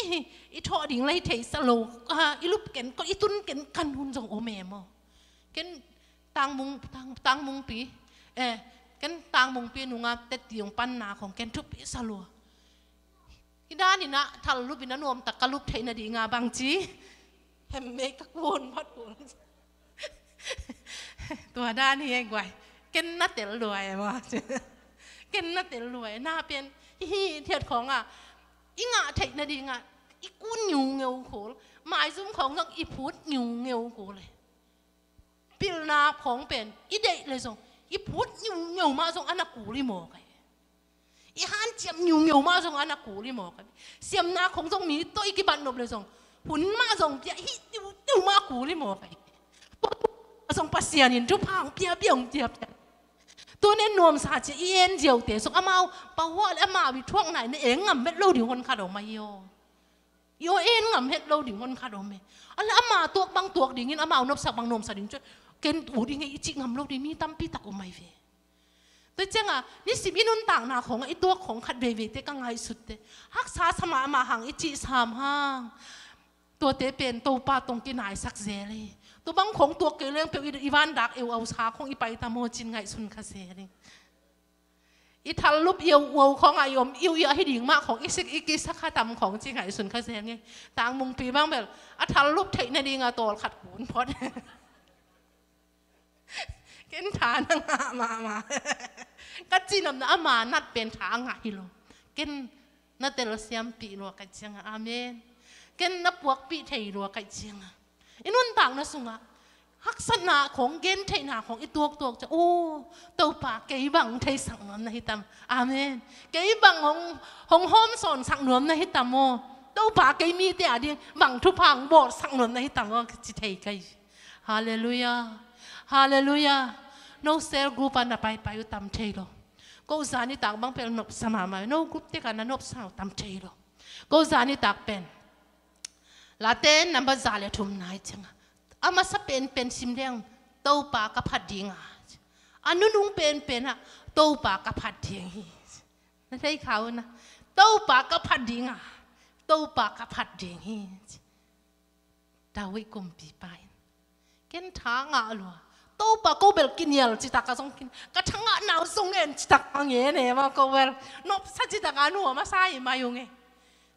i, i thawh ding lei thei sa lo, ah, i lup ken, i tun ken kan hun zong om e maw. Ken tangmung, tang, tangmungpi, eh, ken tangmungpi nunga teti hong panna khong ken thupi sa lua. Hi dan ina thal lup ina nuamtak ka lup theih nadinga bangci hemmei ka kun phat kun. Tua dan hi ei guai. Ken na tel lua e maw. Ken na tel lua e na pen hi hi thiat khonga i ngah theih nadinga i kun ngiungeu khol, maizum khong zong i phut ngiungeu khol e. Pilna khong pen i deih le zong i phut ngiungeu mah zong a na kul hi mawk ai. I hanciam ngiungeu mah zong a na kul hi mawk ai. Siamna khong zong mi tawh i kibat nop le zong hun mah zong pia hi tiutiu mah kul hi mawk ai. Tua zong Pasian in thupha hong pia pia hong pia pia. Tua nen nuamsa cia i en ziaute zong amau pahuah le amau i thuakna in na eng ngam vet lo ding hon khat om ahi aw. I aw en ngam het lo ding hon khat om e. A le ama tuak bang tuak dingin amau nopsak bang nuamsa ding cuan ken ut i ngei i cih ngam lo ding mi tampi tak om ai ve. Tua cianga nisim i nuntakna khonga i tuak khong khat veiveite ka ngaihsutte haksa sa mahmah hang i cih sam hang. Tuate pen Topa tong kinaisak zel hi. Tua bang khong tuak kei leng peuh i, i vandak eu au sa khong i pai tam aw cin ngaihsun kha zel hi. I thal lup iau uau khong a i om iu iau hi ding mah khong i sik i kisa kha tam khong ci ngaihsun kha zel ngei. Tangmungpi bang bel a thal lup theih nadinga tawl khat kun phot. Ken tha na ngah mahmah. Ka cihnopna ama nat pen tha a ngah hi lo. Ken na telsiampih lua kai cianga. Amen. Ken na puakpih thei lua kai cianga. I nuntakna sungah haksatna khong gentheihna khong i tuaktuak ciah aw Topa kei bang theisak nuam na hi tam. Amen. Kei bang hong, hong hawmsawnsak nuam na hi tam aw. Topa kei mite a ding bang thupha hong bawlsak nuam na hi tam aw ci thei kai. Halleluiah. Halleluiah. No cell group a na paipai uh tam thei lo. Ko zanitak bang pel nopsa mahmah no group tek a na nopsa uh tam thei lo. Ko zanitak pen Late number za le thum nai cianga a masa penpen sim deng Topa ka phat dinga a nunung penpen ah Topa ka phat ding hi. Na thei kha uh na Topa ka phat dinga Topa ka phat ding hi. David kumpipa in. Ken tha ngah lua. Topa ko bel kinial citak a zong kin. Ka tha ngah nau zong en citak a ngen e ma ko bel. Nopsa citak a nuam a sa hi mai ung e.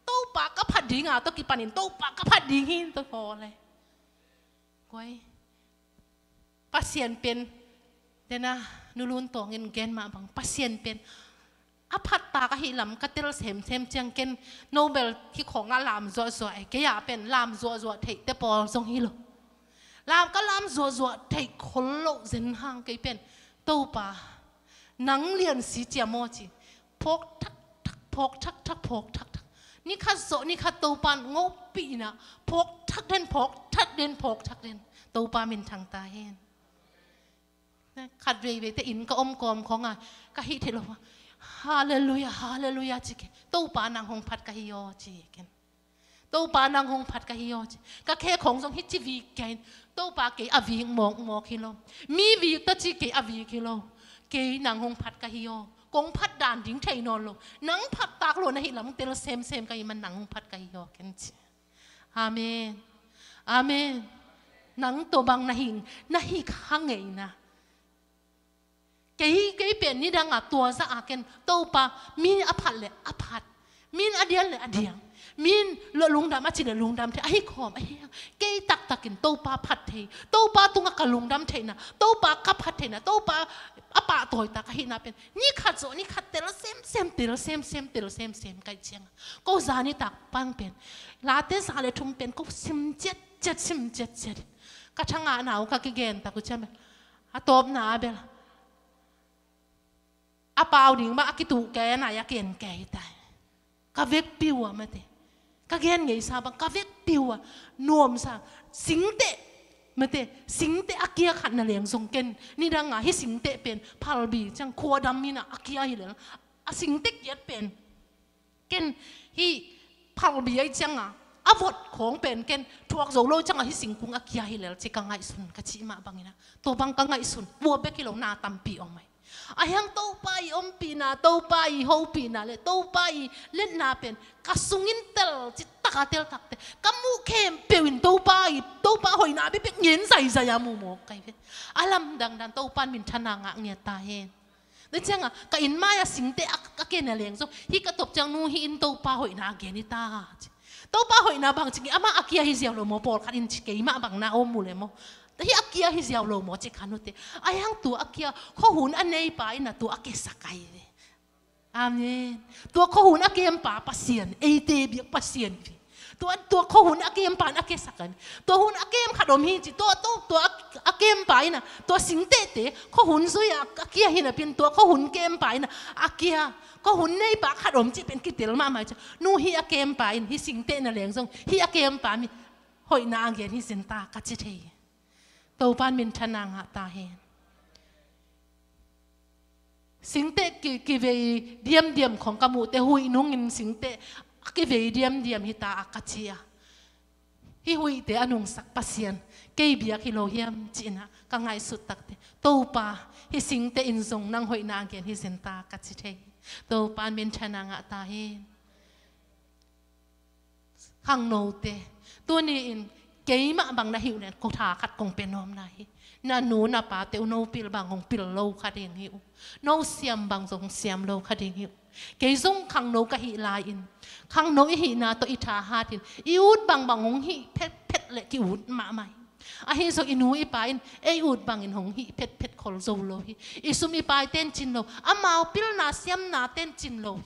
Topa ka phat ding a tawh kipanin Topa ka phat ding hi in tawh khawl e. Koi. Pasian pen. Dena nulun tawngin gen mah bang. Pasian pen. A phat tak ahi lam ka tel semsem ciang ken no bel hi khawng a lam zuahzuah e. Kei a pen lam zuahzuah theih te pawl zong hi lo. Lam ka lam zuahzuah theih khol lo zen hang kei pen. Topa. Nang lian si cia maw ci. Phawk thak thak, phawk thak thak, phawk thak thak. Ni khat zawh ni khat Topa in ngopihna phawk thak den, phawk thak den, phawk thak den. Topa min thang ta hen. Khat veivei te inn ka om kawm khawng a ka hih theih lo. Halleluia, halleluia ci ke. Topa nang hong phat ka hi aw ci ken. Topa nang hong phat ka hi aw ci. Ka khe khawng zong hi ci vik kei in. Topa kei a vik mawkmawk hi lo. Mi vik ta ci kei a vik hi lo. Kei nang hong phat ka hi aw. Kong phat dan ding thei nawn lo. Nang phat tak lo na hih lam tel semsem ka hi man nang hong phat ka hi aw ken ci. Amen. Amen. Nang tawh bang na hing, na hi kha ngeina. Kei, kei pen nidang a tua za a ken Topa, mi a phat le a phat, min a dial le a diang, min lo lungdam a ci le lungdam thei, ahi khawm, ahi hang. Kei taktakin Topa phat thei, Topa tunga ka lungdam theihna, Topa ka phat theihna, Topa a pahtawi tak ahihna pen, ni khat zawh ni khat tel semsem, tel semsem, tel semsem, kai cianga. Ko za nitak pang pen, Late za le thum pen, ko sim ciatciat, sim ciatciat. Ka tha ngahna uh ka kigen tak uh ciang pen, a tawpna a bel. A pau ding mah a kituh kei a nai a ken kei tai. Ka vekpi uh a mate. Ka gen ngeisa bang ka vekpi uh a nuamsa. Singteh mate. Singteh a kia khat na leng zong ken. Nidang a hi singteh pen phalbi ciang khua dam in a kia hi lel. A singteh kiat pen. Ken hi phalbi ai cianga a vot khawng pen ken thuak zo lo cianga hi singkung a kia hi lel ci ka ngaihsun ka cih mah bangina. Tua bang ka ngaihsun bua bek hi lo na tampi om ai. A hiang Topa i ompihna, Topa i hopihna le Topa i letna pen ka sungin tel ci taka tel takte ka muh khempeuh in Topa i, Topa hoihna bepek ngen zaizai a muh mawk kai ve. A lamdang dan Topa min thana ngah ngiat ta hen. Tua cianga ka inn mai a singteh a, a ken a leng zong hi ka top ciang nu hi in Topa hoihna a gen hi ta ci. Topa hoihna bang ci ngi ama a kia hi ziau lo maw pawlkhat in ci kei mah bang na om mu le maw. Hi a kia hi ziau lo maw ci khan ute. A hiang tua a kia khuahun a neipa in a tua a kesak ai ve. Amen. Tua khuahun a kempa Pasian, eite biak Pasian ve. Tua, tua khuahun a kempa in a kesak ai ve. Tua hun a kem khat om hi ci, tua, tua, tua a, a kempa in a, tua singtehte, khuahun zui a, a kia hi na pin, tua khuahun kempa in a, a kia, khuahun neipa khat om ci pen kitel mahmah ci. Nu hi a kempa in, hi singteh na leng zong, hi a kempa mi, hoihna a gen hi zin ta, ka ci thei. Topan min thana ngah ta hen. Singteh ki, kivei diamdiam khong ka muhte huih nungin singteh a kivei diamdiam hi ta a ka ci a. Hi huihte a nungsak Pasian kei biak hi lo hiam cihna ka ngaihsut takte. Topa hi singteh in zong nang hoihna a gen hi zin ta ka ci thei. Topan min thana ngah ta hen. Khangnote, tuni-in keimah bang na hi uh len ko tha khat kong pia nuam na hi. Na nu na pate uh no pil bang hong pil lo kha ding hi uh. No siam bang zong hong siam lo kha ding hi uh. Kei zong khangno ka hih lai-in khangno i hihna tawh i thahatin i ut bangbang hong hih phetphet le ki ut mahmah hi. Ahi zong i nu i pa in ei ut bangin hong hih phetphet khol zo lo hi. I sum i paite in cin lo, amau pilna siamnate in cin lo hi.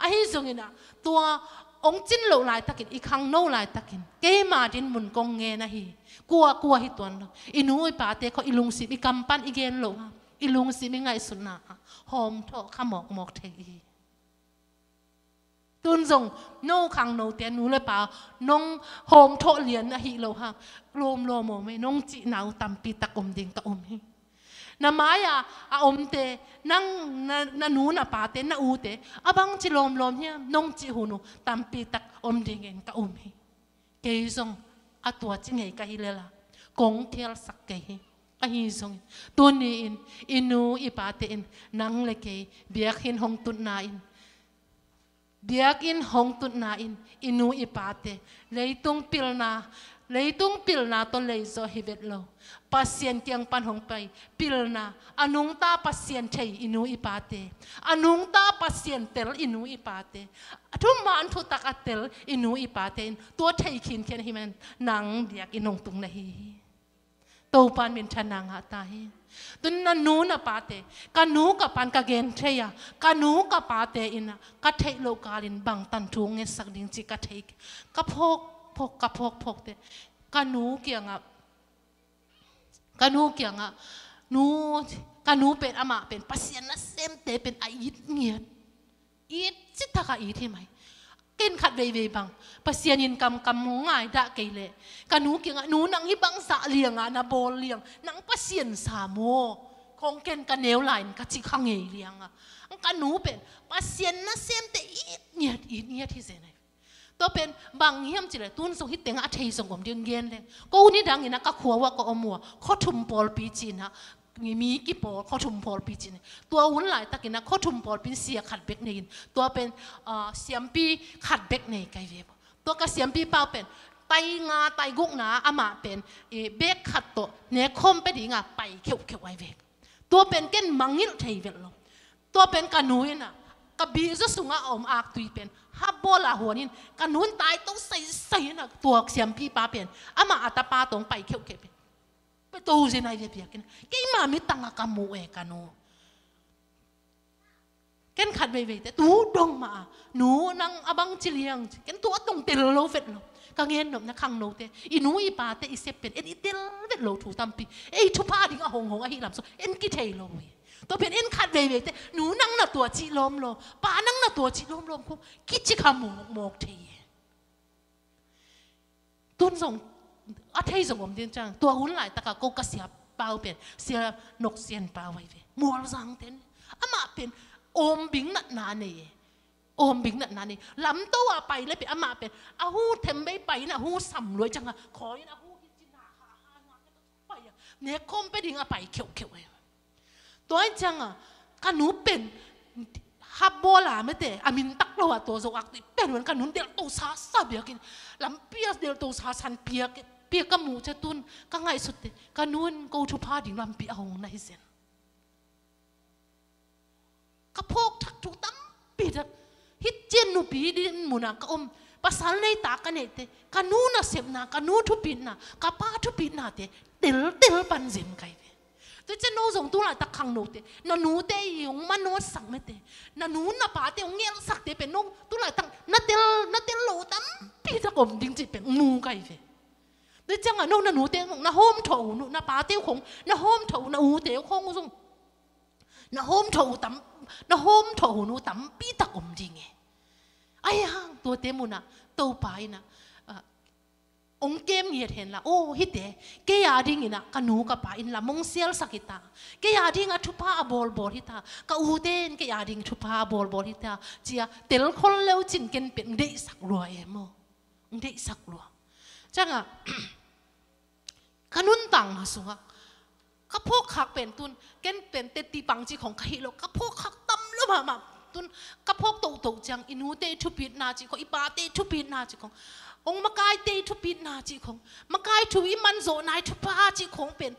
Ahi zongin ah tua hong cin loh laitakin, i khangno laitakin keima dinmun kong ngen ahi. Kua kua hi tuan lo. I nu i pate khawh i lungsim i kam pan i gen loh hang, i lungsim i ngaihsutna ah hawmthawh kha mawkmawk thei i hi. Tun zong no khangnote nu le pa nong hawmthawh lian ahi lo hang lawmlawm aw mei nong cihna uh tampi tak om ding ka um hi. Na mai-a a omte, nang na, na nu na pate, na ute a bangci lawmlawm hiam nong cih hun uh tampi tak om dingin ka um hi. Kei zong a tua ci ngei ka hi lela kong khialsak kei hi. Ahi zongin tuni-in i nu i pate in nang le kei biakinn hong tutna in, biakinn hong tutna in i nu i pate leitung pilna Leitung pilna tawh lei zawh hi vet lo. Pasian kiang pan hong pai pilna, a nungta Pasian thei i nu i pate, a nungta Pasian tel i nu i pate, a thuman thutak a tel i nu i pate in tua thei khinkhian hi man nang biakinn hong tung na hi hi. Topan minthanna ngah ta hi. Tun na nu na pate, ka nu ka pan ka gen thei a, ka nu ka pate in a, ka theih loh kalin bang tan thu ngetsak ding ci ka thei, ka phawk phawk, ka phawk phawk te, ka nu kiangah, ka nu kiangah, nu, ka nu pen amah pen Pasian nasemte pen a it ngiat. It citak a it hi mai. Ken khat veivei bang Pasian in kamkam ngaihdah kei leh ka nu kiangah, nu nang hih bang zah liangah na bawl liang, nang Pasian sa maw? Khong ken ka neu lai in ka ci kha ngei liangah. Ka nu pen Pasian nasemte it ngiat, it ngiat hi zen ai. Tua pen bang hiam cileh tun zong hih tengah a thei zong om ding gen leng. Ko ni dangin a ka khua uah ka om ua, khuathum pawlpi cina, mi kipawl, khuathum pawlpi cina. Tua hun laitakin a khuathum pawlpi in sia khat bek nei in. Tua pen, ah, siampi khat bek nei kai ve. Tua ka siampi pau pen, tai nga, tai gukna amah pen, eh, bek khat tawh, ne khawm pe dinga pai kheuhkheuh ai ve. Tua pen ken mangngilh thei velh lo. Tua pen ka nu in a, ka bizu sungah a om aktui pen, hap bawla huan in, ka nu in tai to saisai in a, tua siampi pa pen, amah a tapa tawng pai kheuhkheuh pen. Pe to zen ai ve biakinn. Keima mitang a ka mu e ka nu. Ken khat veivei te, tu dong mah a, nu nang a bang ci liang ci. Ken tua tong tel lo vet lo. Ka ngen nopna khangnote, i nu i pate i sep pen, en i tel vet lo thu tampi. Ei thupha ding a honghong ahi lam so, en kithei lo hi. Tua pen en khat veivei te, nu nang na tua cih lawm lo, pa nang na tua cih lawm lo, ko kici kha mawkmawk thei hi. Tun zong a thei zong om ding ciang, tua hun laitaka ko ka sia pau pen, sia nok sian pau ai ve. Mualzang ten. Amah pen, awmbing natna nei e. Awmbing natna nei. Lamto a pai le pen, amah pen, a hu thembei pai in a hu sam luai cianga, khawi in a hu hi cina ha ha na pai a. Nek khawm pe ding a pai kheuhkheuh e. Tua in cianga, ka nu pen, hap bawla mete, a min tak lo a tua zo aktui pen, wan ka nun delh to sasa biakin, lampi a delh to sasan piak, piak ka muh cia tun, ka ngaihsut te, ka nun ko thupha ding lampi a hong na hi zen. Ka phawk thak thu tampi tak, hih cian nupi din muna ka om, pasal nei ta ka neihte, ka nu nasepna, ka nu thupitna, ka pa thupitnate, teltel pan zem kai ve. Tua cian no zong tulaitak khangnote, na nute i hong manawtsak mete, na nu na pate hong ngelhsakte pen no tulaitak na tel, na tel lo tampi tak om ding cih pen mu kai ve. Tua cianga no na nute hong na hawm thawh hun uh, na pate hong na hawm thawh uh, na ute hong zong na hawm thawh uh tam, na hawm thawh hun uh tampi tak om ding e. Ahi hang tuate muna Topa ina, ah, ong kem ngiat henla, oh, hite, kei a dingina, ka nu ka pa in lam ong sialsak hita. Kei a dinga thupha a bawlbawl hita. Ka ute in kei a ding thupha a bawlbawl hita. Cia, telkhol leu cin ken pen deihsak lua e maw. Deihsak lua. Cianga, ka nuntang ma sungah, ka phawk khak pen tun, ken pen teti pang ci khong ka hih lo, ka phawk khak tam lo mahmah tun, ka phawk tohtoh ciang, i nute i thupitna ci khong, i pate i thupitna ci khong, ong makaite i thupitna ci khong, makai thu i man zawh nai thupha ci khong pen,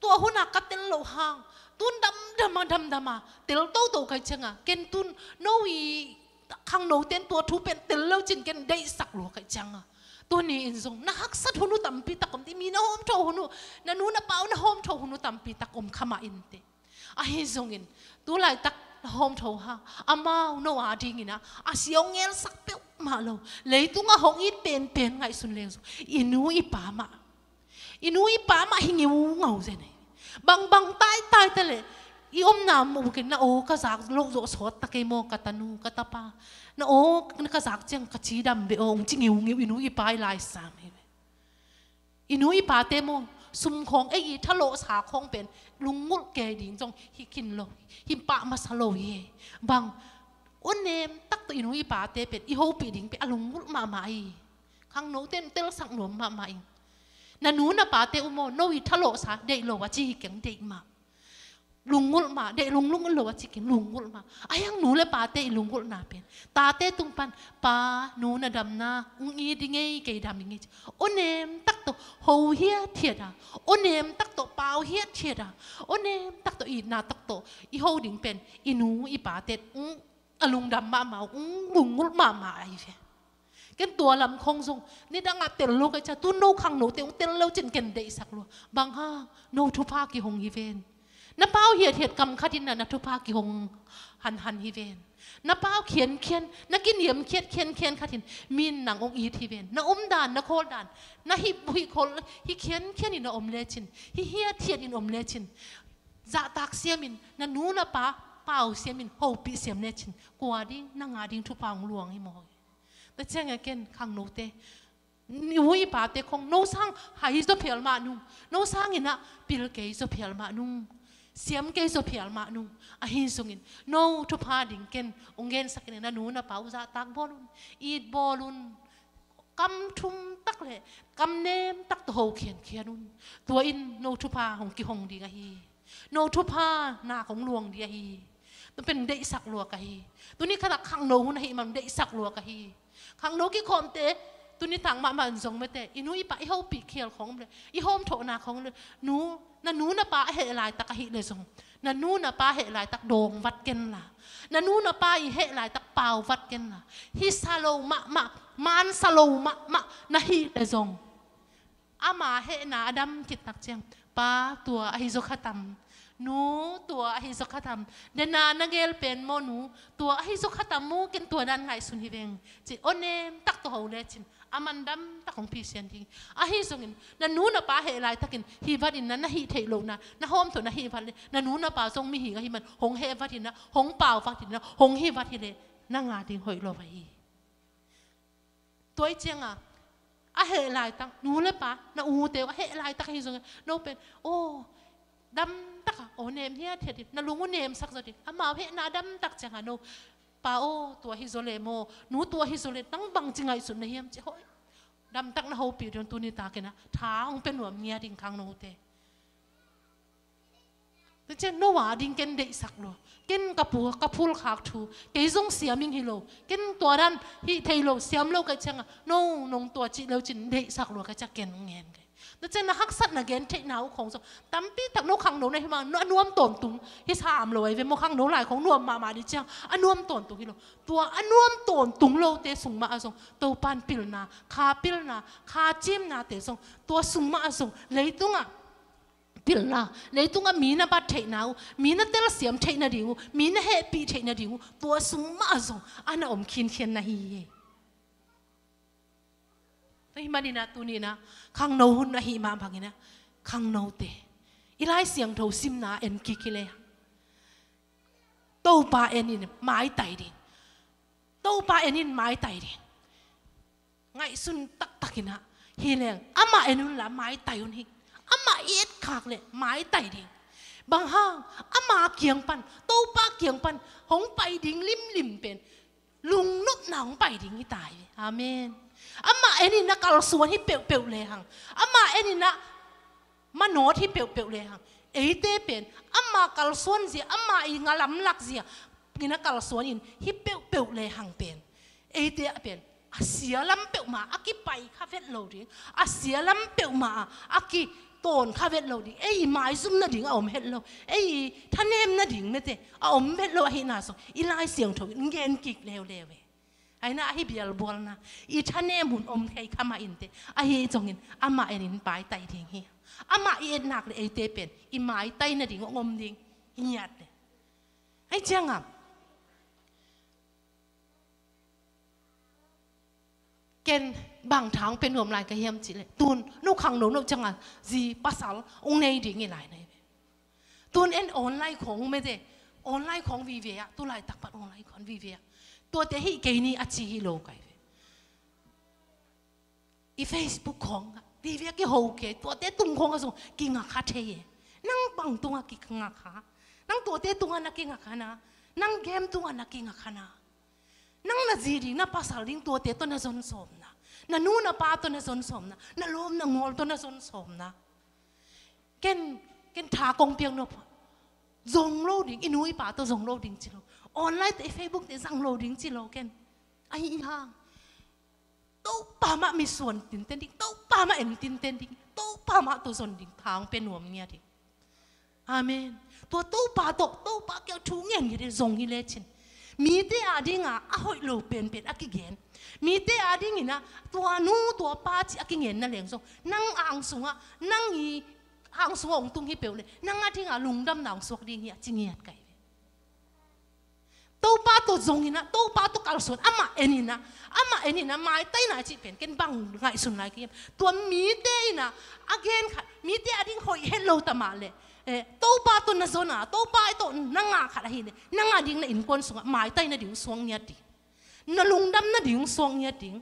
tua huna ka tel lo hang, tun damdama, damdama, tel toto kai cianga, ken tun, no i, khangno ten tua thu pen tel lo cin ken deihsak lua kai cianga. Tuni in zong, na haksat hun uh tampi tak om, ti mi na hawm tho hun uh, na nu na pau na hawm tho hun uh tampi tak om kha mah in te. Ahi zongin, tulaitak na hawm tho hang, amau no a dingina, a siau ngelsak peuh mah lo, leitung a hong it penpen ngaihsun leng zong, i nu i pa mah. I nu i pa mah hi ngiungau zen e. Bangbang taitai ta le, i omna muh ken na aw ka zak loh zawh sawt ta kei maw ka tanu, ka tapa. Na aw ka zak ciang ka cidam beh aw, ong ci ngiungiu i nu i pa i laisam hi ve. I nu i pate maw, sum khawng ei i thalawhsa khawng pen, lungngulh kei ding zong hi khin lo, hi pah masa lo hi. Bang, aw nem tak tawh i nu i pate pen, i hopih ding pen, a lungngulh mahmah hi. Khangno ten telsak nuam mahmah ing. Na nu na pate uh maw, no i thalawhsa deih lo a ci hi keng deih mah. Lunggulh mah, deih lunggulh lo a cikin lunggulh mah. A hiang nu le pate i lunggulhna pen, tate tung pan, pa, nu na damna ung it ding ei, kei dam ing ei ci. Aw nem tak tawh ho hiathiat a, aw nem tak tawh pau hiathiat a, aw nem tak tawh itna tak tawh i ho ding pen i nu i pate ung a lungdam mahmah, ung lunggulh mahmah ahi ve. Ken tua lam khong zong nidangah tel lo ka hih ciang, tu no khangnote ung tel lo cin ken deihsak lua. Bang hang? No thupha kihong hi ven. Na pau hiathiat kam khat in na, na thupha kihong hanhan hi ven. Na pau khiankhian, na kiniamkhiat khiankhian khat in mi in nang ong it hi ven. Na umdan, na khawldan, na hih, hih khawl, hih khiankhian in na om lecin, hih hiathiat in om lecin, zahtak siamin, na nu na pa pau siamin, hopih siam lecin, kua ding, nang a ding thupha ong luang hi maw? Tua ciangah ken khangnote, nu i pate khong, no sang hai zaw phial mah nung, no sang inah pil kei zaw phial mah nung, siam kei zaw phial mah nung. Ahi zongin no thupha ding ken ong gensak inah, na nu na pa uh zahtak bawl un, it bawl un. Kam thum tak le kam nem tak tawh ho khiankhian un. Tua in no thupha hong kihong ding ahi. No thupha nak hong luang ding ahi. Tua pen deihsak lua ka hi. Tuni khatah khangno hun ahih man deihsak lua ka hi. Khangno kikhawmte, tuni tang mahmah in zong mete, i nu i pa i hopih khial khong le, i hawmthawhna khong le, nu, na nu na pa a heh laitak ahih le zong, na nu na pa heh laitak dawng vat kenla, na nu na pa i heh laitak pau vat kenla, hisa lo mahmah, mansa lo mahmah na hih le zong, ama hehna a dam khit tak ciang, pa, tua ahi zaw khatam, nu, tua ahi zaw khatam, dena na gel pen maw nu, tua ahi zaw khatam mu, ken tua dan ngaihsun hi veng, ci, aw nem tak tawh ho lecin, a man dam tak hong phisian ding. Ahi zongin na nu na pa heh laitakin hih vat in na, na hih theih lohna, na hawmthawh na hih vat le, na nu na pa zong mihing ahih man hong heh vat inah, hong pau vat inah, hong hih vat hi le, nang a ding hoih lo ahi. Tua i cianga a heh laitak, nu le pa, na ute uh a heh laitak ahi zongin no pen, aw, dam taka aw nem hiathiat in, na lung uh nemsak zaw ding. Amau hehna a dam tak cianga no, pa aw, tua hi zaw le maw, nu, tua hi zaw le, nang bangci ngaihsut na hiam ci, hoih, dam tak na hopih ding, tuni takin ah tha hong pia nuam ngia ding khangnote. Tua ciang no a ding ken deihsak lua. Ken ka pu, ka phulkhak thu, kei zong siam ing hi lo, ken tua dan hih thei lo, siam lo ka hih cianga, no, nong tua cih leu cin deihsak lua ka hih ciang ken ngen kei. Tua ciang na haksat na gen theihna uh khong zong tampi tak, no khangno na hi mah, no a nuam tawntung hi sam lo ahi ve maw, khangno lai khong nuam mahmah dih ciang a nuam tawntung hi lo. Tua a nuam tawntung lote sung mah ah zong Topan pilna, kha pilna, kha cimnate zong tua sung mah ah zong leitungah pilna, leitungah mi na bat theihna uh, mi na telsiam theih nading uh, mi na hehpih theih nading uh, tua sung mah ah zong a na om khinkhian na hi hi. Tua hi maninah tuninah khangno hun ahih mah banginah khangnote i Lai Siangtho simna en kik hi le, Topa en in maitai ding. Topa en in maitai ding. Ngaihsun taktakinah hi leng, amah en unla maitai un hi. Amah i etkhak le maitai ding. Bang hang? Ama kiang pan, Topa kiang pan hong pai ding limlim pen lungnopna hong pai ding hi ta hi. Amen. Amah en in na kalsuan hi peuhpeuh lehang, amah en in na manawt hi peuhpeuh lehang, eite pen ama kalsuan zia, ama i ngalamlak zia in a kalsuan in hi peuhpeuh lehang pen, eite ah pen a sia lam peuhmah a kipai kha vet lo ding, a sia lam peuhmah a kitawn kha vet lo ding, ei i maizum nading a om het lo, ei i thanem nading mete a om het lo ahihna zong i Lai Siangtho in gen kik leuleu e. Aina ahi bialbualna i thanem hun om thei kha mah inteh, ahi zongin amah en in paitai ding hi. Amah i etnak le eite pen i maitai nading hong om ding hi ngiat le. Ahi ciangam ken bang thang pen nuam lai ka hiam cih le, tun no khangno no cianga zi pasal ong nei ding i lai na hi ve. Tun en online khong mete, online khong vive ah, tu laitak pan online khong vive ah, tuate hih kei ni a ci hi lo kai ve. I Facebook khong ah vive ah kiho kei, tuate tung khong ah zong kingakha thei e. Nang bang tungah kingakha? Nang tuate tungah na kingakha na? Nang game tungah na kingakha na? Nang na zi ding, na pasal ding tuate tawh na zon sawmna, na nu na pa tawh na zon sawmna, na lawm na ngawl tawh na zon sawmna. Ken, ken tha kong piak nop. Zong lo ding, i nu i pa tawh zong lo ding ci lo. Online tawh, i Facebook tawh zang lo ding ci lo ken. Ahi hang Topa mah mitsuan tinten ding, Topa mah en tinten ding, Topa mah tawh zon ding, thang pia nuam ngiat ding. Amen. Tua Topa tawh, Topa kiang thu ngen ngiat ding, zong hi lecin, mite adinga a hoih lo penpen a kigen, mite adingin ah tua nu tua pa ci a kigen na leng zong, nang ang sungah, nang i ang sungah hong tung hi peuh leh, nang adinga lungdamna hong suak ding hi a ci ngiat ka hi ve. Topa tawh zongin ah, Topa tawh kalsuan, amah enin ah, amah enin ah, maitaina cih pen ken bang ngaihsun lai ka hiam? Tua mite in ah a gen khat, mite ading hoih het lo ta mah leh, eh, Topa tawh na zon a, Topa tawh na ngah khat ahih leh, nang ading na innkuan sungah maitaina ding hong suak ngiat ding, na lungdamna ding hong suak ngiat ding,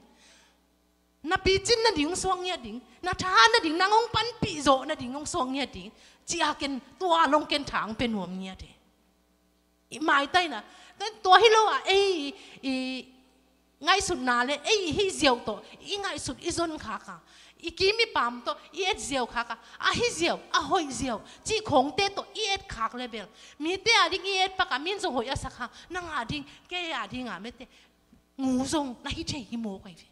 na picin nading hong suak ngiat ding, na thahat nading, nang hong panpih zawh nading hong suak ngiat ding, ci-a ken tua long ken thang pia nuam ngiat e. I maitaina, tua hi lo a, ei i ngaihsutna le ei i hih ziau tawh i ngaihsut i zon khak a, i kim i pam tawh i et ziau khak a, a hih ziau, a hoih ziau cih khawngte tawh i et khak le bel, mite ading i et pak a, min zong hoih a sak hang, nang ading, kei ading a mete ngu zong na hi thei hi maw, ka hi ve.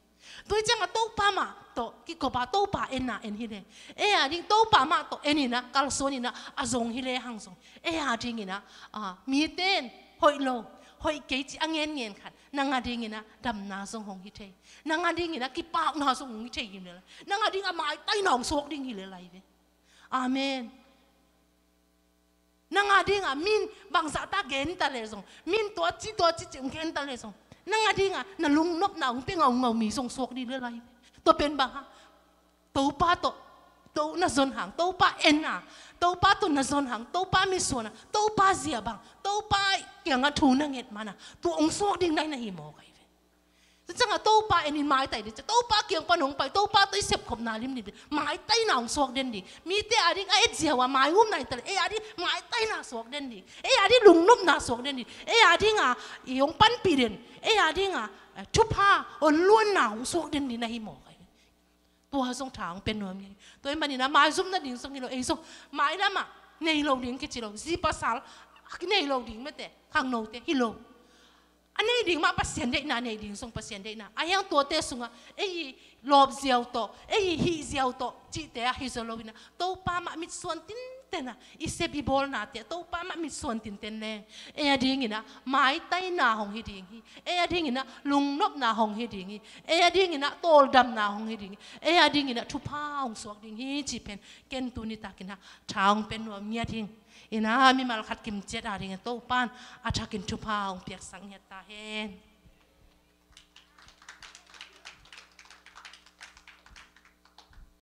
Tua hi ciangah Topa mah tawh kikop a, Topa en a en hi le, ei ading Topa mah tawh en in ah, kalsuan in ah, a zong hi le hang zong, ei adingin ah, a, mite in hoih lo, hoih kei ci a ngen ngen khat, nang adingin ah damna zong hong hi thei, nang adingin ah kipakna zong hong hi thei hi le lai, nang ading a maitaina hong suak ding hi le lai ve. Amen. Nang adinga min bangzah ta gen ta le zong, min tua ci tua ci ci hong gen ta le zong, nang adinga na lungnopna hong pia ngaungau mi zong suak ding le lai. Tua pen bang hang? Topa tawh, to na zon hang, Topa en a, Topa tawh na zon hang, Topa mitsuan a, Topa zia bang, Topa kiangah thu na nget man a, tua hong suak ding nai na hi maw, ka hi ve. Tua ciangah Topa en in maitai ding, Topa kiang pan hong pai, Topa tawh i sepkhopna limlim ding, maitaina hong suak den ding. Mite ading a et ziau a mai um nai ta le, ei ading maitaina suak den ding, ei ading lungnopna suak den ding, ei adinga i hong panpih den, ei adinga, eh, thupha, honluanna hong suak den ding na hi maw, ka hi. Tua zong thang pia nuam ngiat. Tua hi manin ah maizum nading zong hi lo, ei zong mailamah nei lo ding kici lo, zi pasal a kinei lo ding mete, khangnote hi lo. A nei ding mah Pasian deihna, nei ding zong Pasian deihna. A hiang tuate sungah ei i lawp ziau tawh, ei i hih ziau tawh cihte ah hi zaw lo in ah, Topa mah mitsuan tinten ah i sep i bawlnate ah Topa mah mitsuan tinten leng, ei adingin ah maitaina hong hi ding hi. Ei adingin ah lungnopna hong hi ding hi. Ei adingin ah tawldamna hong hi ding hi. Ei adingin ah thupha hong suak ding hi cih pen ken tuni takin ah thang pia nuam ngiat hing. In ah mimal khat kimciat adingin Topa in a thakin thupha hong piaksak ngiat ta hen.